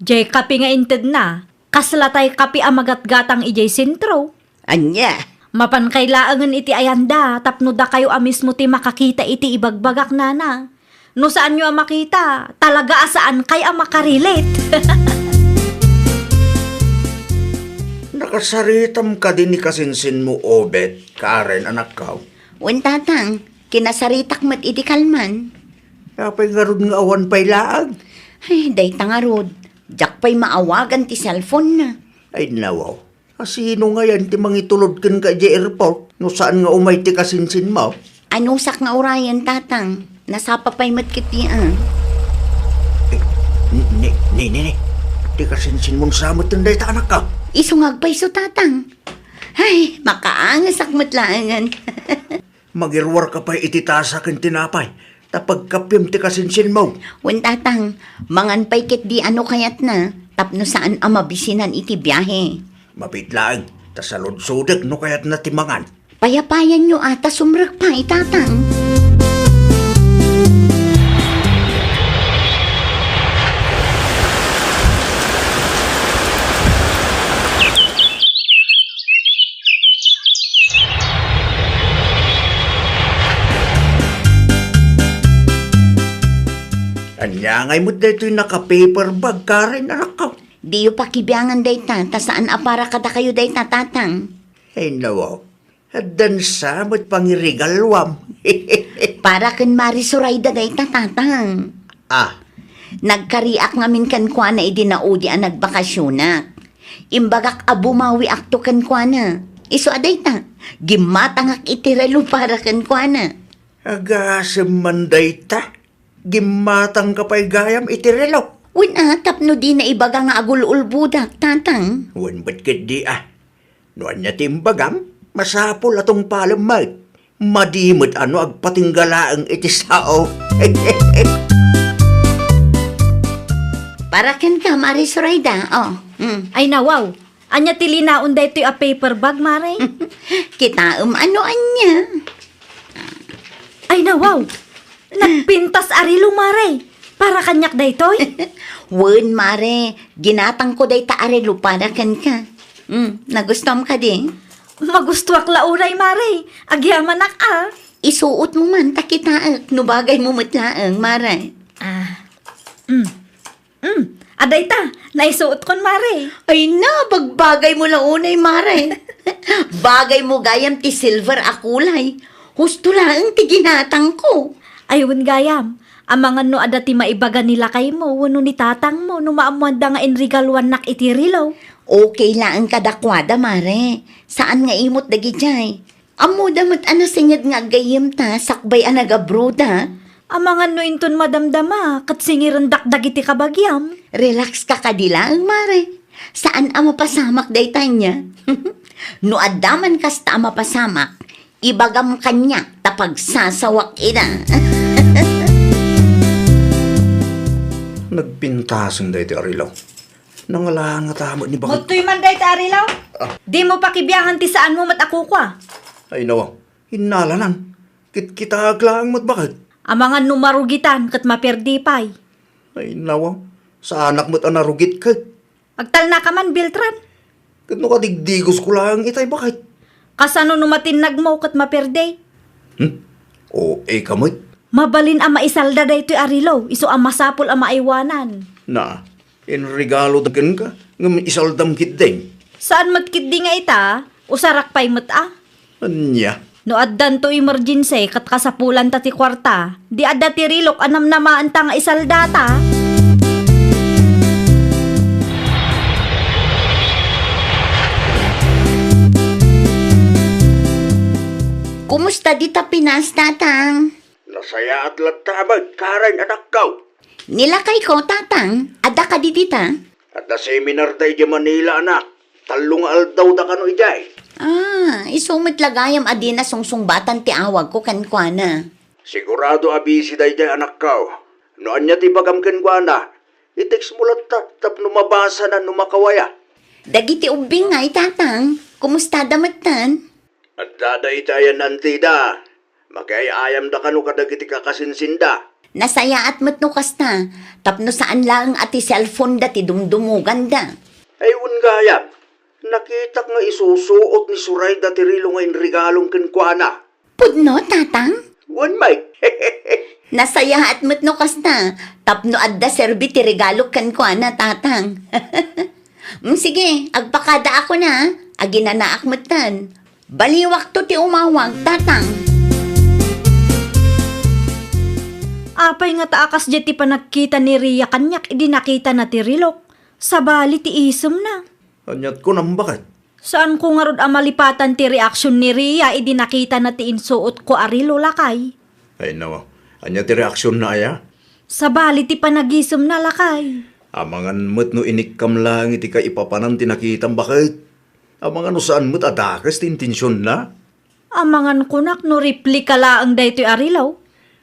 Jay kape nga intedna, kasla tay kape a magatgatang idiay sentro. Ania? Mapan kay laengen iti ayanda tapno dakayo a mismo ti makakita iti ibagbagak, Nana. No saanyo a makita, talaga a saankay a makarelate. Nakasaritam kadi ni kasinsinmo, Obet, Karen, anakko? Wen, Tatang, kinasaritak met idi kalman. Apay ngarud nga awan pay laeng? Ay, dayta ngarud. Diak pay maawagan ti cellphone-na. Ay, nawaw. A, sino ngayen ti mangitulod kenka idiay airport no saan nga umay ti kasinsinmo? Anusak nga urayen, Tatang. Nasapa pay met ketdi, a. Eh, ni, ni, ni, ni, ni. Ti kasinsinmon sa met dayta, anakko? Isu nga agpayso, Tatang. Ay, makaangesak met laengen. Magiruarka pay iti tasa ken tinapay, ta pagkapiem ti kasinsinmo. Wen, Tatang, mangan pay ketdi a no kayatna, tapno saan a mabisinan iti biahe. Mabiit laeng, ta saludsodek no kayatna ti mangan. Payapayanyo a ta sumrek pay, Tatang. Ania ngay met daytoy naka-paper bag, Karen, anakko? Diyo pakibiangan dayta, ta saan a para kadakayo dayta, Tatang. Ay, nawaw. Addan sa met pangirigaluam. Para ken Mari Sorayda dayta, Tatang. Ah. Nagkariak ngamin kenkuana idi naudi a nagbakasionak. Imbagak a bumawiakto kenkuana. Isu a dayta, gimmatangak iti relo para kenkuana. Agasem man dayta. Gimmatangka pay gayam iti relo. Wen a, tapno dina ibaga nga agul-ulbodak, Tatang. Wen met ketdi a. No ania ti imbagam, masapul a tungpalem met. Madi met a no agpatingga laeng iti sao. Para kenka, Mari Sorayda, oh. Mm. Ay, nawaw. Ania ti linaon daytoy a paper bag, Mare? Kitaem a no ania. Ay, nawaw! Nagpintas a relo, Mare! Para kaniak daytoy? Wen, Mare. Ginatangko dayta a relo para kenka. Mm, nagustuam kadi? Magustuak la unay, Mare. Agyamanak a. Isuotmo man ta kitaek no bagaymo met laeng, Mare. Ah. Mm. Hmm, adayta, naisuotkon, Mare. Ay na, bagbagaymo la unay, Mare. Bagaymo gayam ti silver a kulay. Husto laeng ti ginatangko. Ay, wen gayam, amangan no adda ti maibaga ni lakaymo wenno ni tatangmo no maammoanda nga inregaluannak iti relo. Okay laeng kadakuada, Mare. Saan nga imot dagidiay. Ammoda met a nasined nga aggayyemta sakbay a nagabroda. Amangan no inton madamdama ket singirendak dagiti kabagiam. Relax ka kadi laeng, Mare. Saan a mapasamak dayta nia. No adda man kasta a mapasamak, ibagam kaniak ta pagsasawak ida. Nagpintasen daytoy a relo. Nangalangan nga tama ni bakit. Muttoy man dayta a relo? Ah. Dimo pakibiangan ti saanmo met a kukua. Ay, nawa. Innalanan. Kitkitaek laeng met bakit. Amangan no marugitan ket maperdi pay. Ay, nawa. Saanak met a narugit ket. Agtalnaka man, Beltran. Ket no kadigdigosko laeng itay bakit. Kasano no matinnagmo ket maperdi? Hmm? O, e ka met. Mabalin a maisalda daytoy a relo, isu a masapul a maaywanan. Na, inregalo da kenka, ngem isaldam ketdi. Saan met ketdi nga ita, usarak pay met a. Ania? No addanto emergency ket kasapulanta ti kuarta, di adda ti relok a namnamaenta nga isaldata. Kumusta dita Pinas, Tatang? Nasayaat latta met, Karen, anakko. Ni lakayko, Tatang, adda kadi dita? Adda seminar da idiay Manila, anak. Tallo nga aldawda kano idiay. Ah, isu met la gayam a dina sungsungbatan ti awagko kenkuana. Sigurado a busy daydiay, anakko. No ania ti ibagam kenkuana, i-text mo latta tapno mabasana no makawaya. Dagiti ubbing ngay, Tatang, kumustada metten? Adda dayta ayan antida. Makiay-ayamda kano kadagiti kakasinsinda. Nasayaat met no kasta, tapno saan laeng a ti cellphone-da ti dumdumoganda. Ay, wen gayam, nakitak nga isusuot ni Sorayda ti relo nga inregalom kenkuana. Pudno, Tatang? Wen, Mike. Nasayaat met no kasta, tapno adda serbi ti regalok kenkuana, Tatang. Mm, sige, agpakadaakon a, aginanaak metten. Baliwakto ti umawag, Tatang. Apay ngata a kasdiay ti panagkita ni Ria kaniak idi nakitana ti relok? Sabali ti isemna. Aniat kunam, baket? Saanko ngarud a malipatan ti reaksion ni Ria idi nakitana ti insuotko a relo, lakay. Ay, nawa. Ania ti reaksionna aya? Sabali ti panagisemna, lakay. Amangan met no inikkam laeng iti kaipapanan ti nakitam, baket? Amangan no saan met a dakes ti intensionna? Amangan kunak no replika laeng daytoy a relo.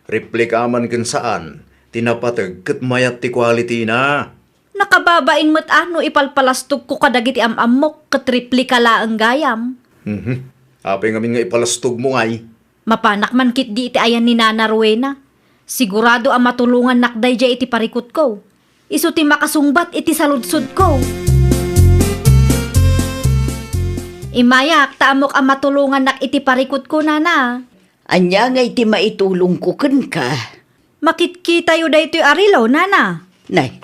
Replika man ken saan, ti napateg ket mayat ti quality-na. Nakababain met a no ipalpalastogko kadagiti am-ammok ket replika laeng gayam. Mhm. Apay ngamin nga ipalastogmo ngay? Mapanak man ketdi iti ayan ni Nana Rowena. Sigurado a matulongannak daydiay iti parikutko. Isu ti makasungbat iti saludsodko. Immayak ta ammok a matulongannak iti parikutko, Nana. Ania ngay ti maitulongko kenka? Makitkitayo daytoy a relo, nana. Nay,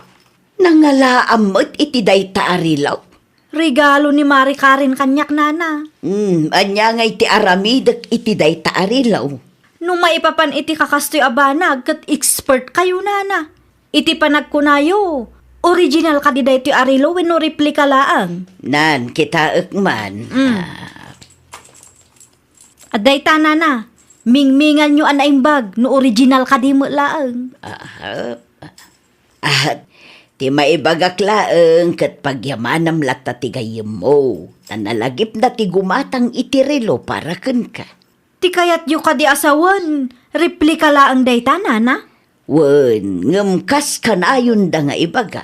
nangalaam met iti dayta a relo? Regalo ni Mari Karen kaniak, nana. Hmm, ania ngay ti aramidek iti dayta a relo? No maipapan iti kakastoy a banag, ket expert kayo, nana. Iti panagkunayo, original kadi daytoy a relo wenno replika laeng? Nan, kitaek man. Mm. Ah. Adda ita, nana, mingminganyo a naimbag no original kadi met laeng. Aha. Ah, ti maibagak laeng ket pagyamanam latta ti gayyemmo. Ta nalagipna ti gumatang iti relo para kenka. Ti kayatyo kadi a sawen, replika laeng dayta, nana? Wen, ngem kas kanayonda nga ibaga,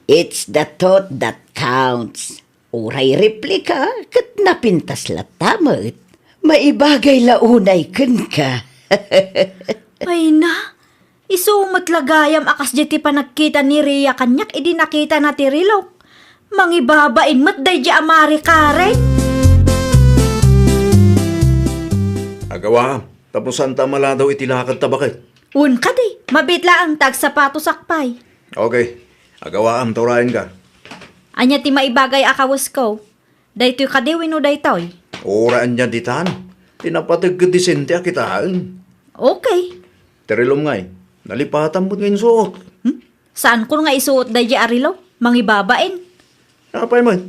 "It's the thought that counts." Uray replika, ket napintas latta met. Maibagay la unay kenka. Ay na, isu met la gayam a kasdiay ti panagkita ni Ria kaniak idi nakitana ti relo. Mangibabain met daydiay a Mari Karen. Agawa, tapno saanta a maladaw iti lakadta baket. Wen kadi, mabiit laeng ta agsapatosak pay. Okay, agawaam ta urayenka. Ania ti maibagay a kawesko? Daytoy kadi wenno daytoy? Uray ania ditan. Ti napateg ket disente a kitaen. Okay. Ti relom ngay, nalipatam met nga insuot. Hmm? Saankon nga isuot daydiay a relo? Mangibabain. Apay met?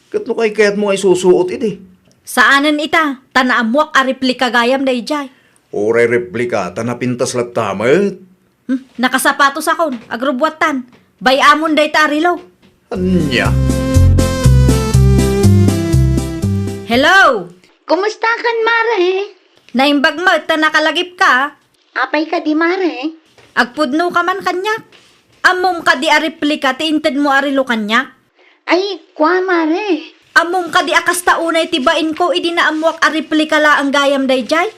Ket no kaykayatmo nga isusuot idi? Saanen ita, ta naammoak a replika gayam daydiay. Uray replika, ta napintas latta met. Hmm, nakasapatos akon, agrubbuattan. Bay-amon dayta a relo. Ania? Hello! Kumustakan, Mare? Naimbag met ta nakalagipka. Apay kadi, Mare? Agpudnoka man kaniak. Ammom kadi a replika ti intedmo a relo kaniak? Ay, kua, Mare. Ammom kadi a kasta unay ti bainko idi naammoak a replika laeng gayam daydiay?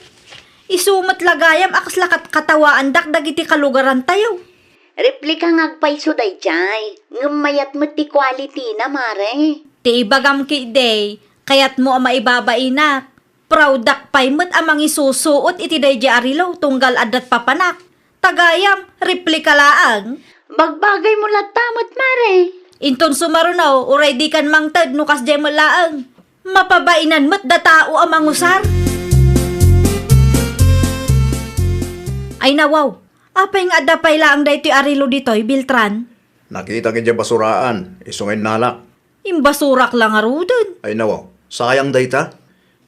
Isu met la gayam a kasla kat-, katawaandak dagiti kalugarantayo. Replika nga agpayso daydiay, ngem mayat met ti quality-na, Mare. Ti ibagam ketdi, kayatmo a maibabainak. Proud-ak pay met a mangisusuot iti daydiay a relo tunggal adda't papanak. Ta gayam, replika laeng. Bagbagaymo latta met, Mare. Inton sumaruno, uray dikan mangted no kasdiay met laeng. Mapabainan met da tao a mangusar. Ay nawaw, apay nga adda pay laeng daytoy a relo ditoy, Beltran? Nakitak idiay basuraan, isu nga innalak. Imbasurak la ngaruden. Ay nawaw, sayang dayta.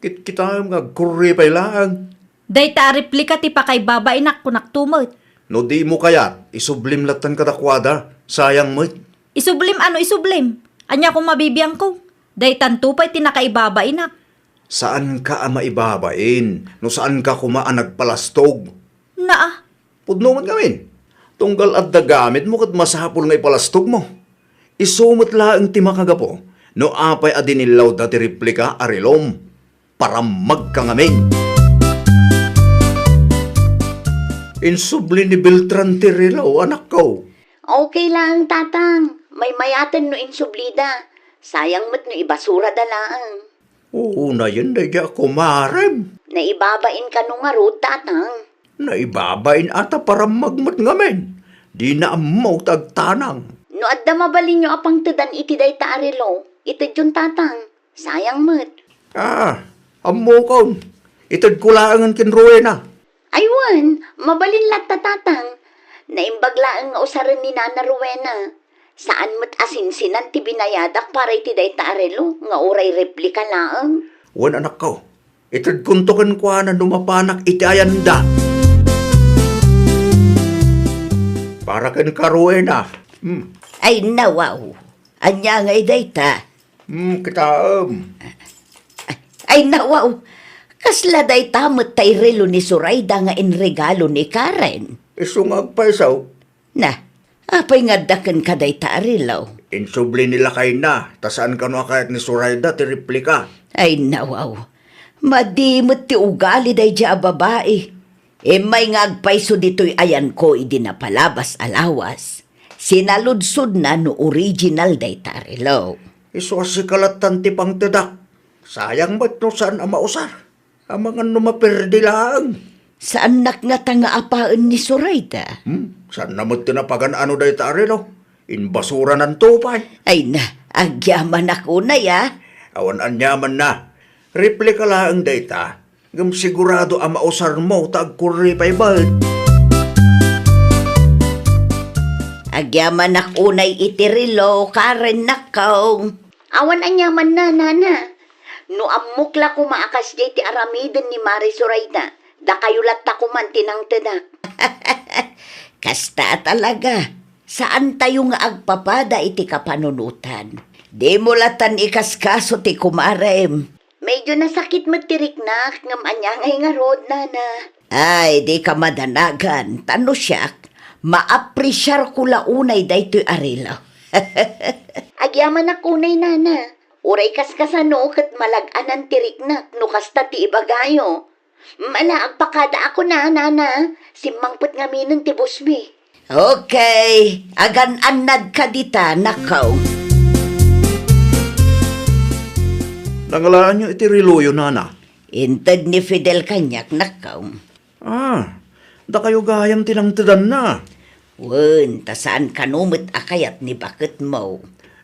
Kitkitaem nga agkurri pay laeng. Dayta a replika ti pakaibabainak, kunakto met. No dimo kayat, isublim lattan kadakuada. Sayang met. Isublim? Ano isublim? Ania koma bibiangko? Daytanto pay ti nakaibabainak. Saanka a maibabain no saanka koma a nagpalastog. Naa. Pudno met ngamin. Tunggal adda gamitmo ket masapul nga ipalastogmo. Isu met laeng ti makagapu no apay a dinillawda ti replika a relom. Parammagka ngamin. Insubli ni Beltran ti relo, anakko. Okay laeng, Tatang. Maymayaten no insublida. Sayang met no ibasurada laeng. Unayen daydiay a kumarem. Naibabain kano ngarud, Tatang? Naibabain a ta parammag met ngamin. Dina ammo ta agtanang. No adda mabalinyo a pangtedan iti dayta a relo, itedyon, Tatang. Sayang met. Ah, ammokon. Itedko laengen ken Rowena. Ay wen, mabalin latta, Tatang. Naimbag laeng nga usaren ni Nana Rowena. Saan met a sinsinan ti binayadak para iti dayta a relo nga uray replika laeng. Wen, anakko, itedkonto kenkuana no mapanak iti ayanda. Para kenka, Rowena. Hmm. Ay, nawaw. Ania ngay dayta? Hmm, kitaem. Ay, nawaw. Kasla dayta met tay relo ni Sorayda nga inregalo ni Karen. Isu nga agpayso. Na, apay nga adda kenka dayta a relo? Insubli ni lakayna, ta saan kano a kayat ni Sorayda ti replika. Ay, nawaw. Madi met ti ugali daydiay a babai. Immay nga agpayso ditoy ayanko idi napalabas a lawas. Sinaludsodna no original dayta a relo. Isu a sika lattan ti pangtedak. Sayang met no saan a mausar. Amangan no maperdi laeng. Saannak ngata nga apaen ni Sorayda. Hmm? Saanna met ti napagan-ano dayta a relo? Inbasurananto pay. Ay na, agyamanak unay, a. Awan aniamanna. Replika laeng dayta. Ngem sigurado a mausarmo ta agkurri pay met. Agyamanak unay iti relo, Karen, nakkaw. Awan aniamanna, nana. No ammok la koma a kasdiay ti aramiden ni Mare Sorayda, dakayo latta koman ti nangtedak. Kasta a talaga, saantayo nga agpapada iti kapanunotan. Dimo latan ikaskaso ti kumarem. Medyo nasakit met ti riknak, ngem ania ngay ngarud, nana? Ay, dika madanagan, ta no siak, maapresiarko la unay daytoy a relo. Agyamanak unay, nana. Uray kaskasano ket malag-anan ti riknak no kasta ti ibagayo. Mala, agpakada ako na, nana. Simmangpet ngaminen ti busmi. Okay, agan-annadka dita, nakkaw. Nangalaanyo iti reloyo, nana? Inted ni Fidel kaniak, nakkaw. Ah, dakayo gayam ti nangtedanna. Wen, ta saan kano met a kayat ni baketmo.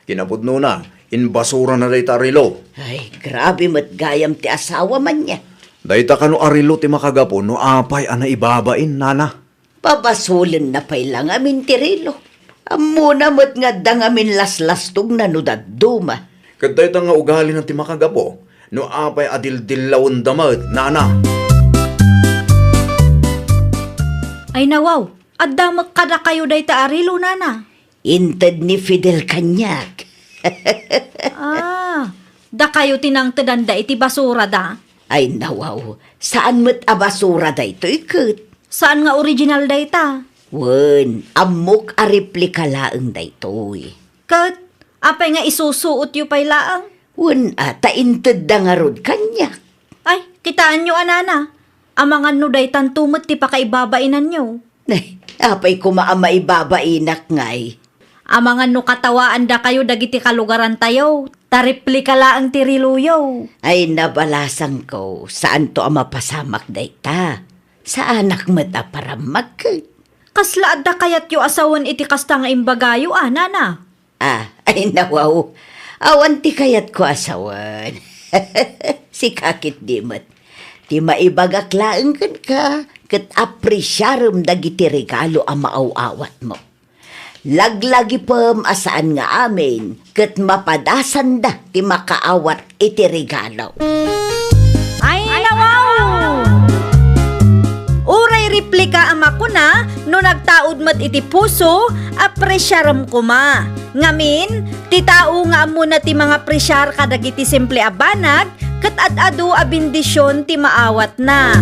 Kinapudnona, inbasurana dayta a relo. Ay, grabe met gayam ti asawa man niya. Dayta kano a relo ti makagapu no apay a naibabain, nana. Pabasolenna pay la ngamin ti relo. Ammona met nga adda ngamin laslastogna no dadduma. Ket dayta nga ugalina ti makagapu no apay a dildillawenda met, nana. Ay nawaw, adda met kadakayo dayta a relo, nana? Inted ni Fidel kaniak. Ah, dakayo ti nangtedanda iti basurada? Ay nawaw, saan met a basura daytoy ket. Saan nga original dayta? Wen, ammok a replika laeng daytoy. Ket, apay nga isusuotyo pay laeng? Wen a, ta intedda ngarud kaniak. Ay, kitaenyo a, nana. Amangan no daytanto met ti pakaibabainanyo. Ay, apay koma a maibabainak ngay? Amangan no katawaandakayo dagiti kalugarantayo, ta replika laeng ti reloyo. Ay, nabalasangko, saanto a mapasamak dayta. Saanak met a parammak ket. Kasla adda kayatyo a sawen iti kasta nga imbagayo a, nana? Ah, ay nawaw. Awan ti kayatko a sawen. Sika ketdi met. Ti maibagak laeng kenka, ket apresiarem dagiti regalo a maaw-awatmo. Laglagipem a saan nga amin, ket mapadasanda ti makaawat iti regalo. Ay, nawaw! Uray replika a makuna, no nagtaud met iti puso, apresiarem koma. Ngamin, ti tao nga ammona ti mangapresiar kadagiti simple a banag, ket ad-adu a bendision ti maawatna.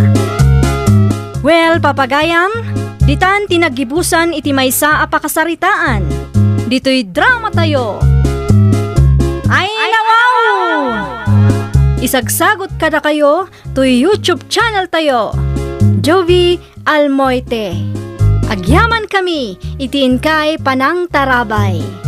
Well, papagayam, ditan ti naggibusan iti maysa a pakasaritaan. Ditoy dramatayo. Ay, nawaw! Isagsagot kadakayo toy YouTube channel tayo, Jovi Almoite. Agyaman kami iti inkay panangtarabay.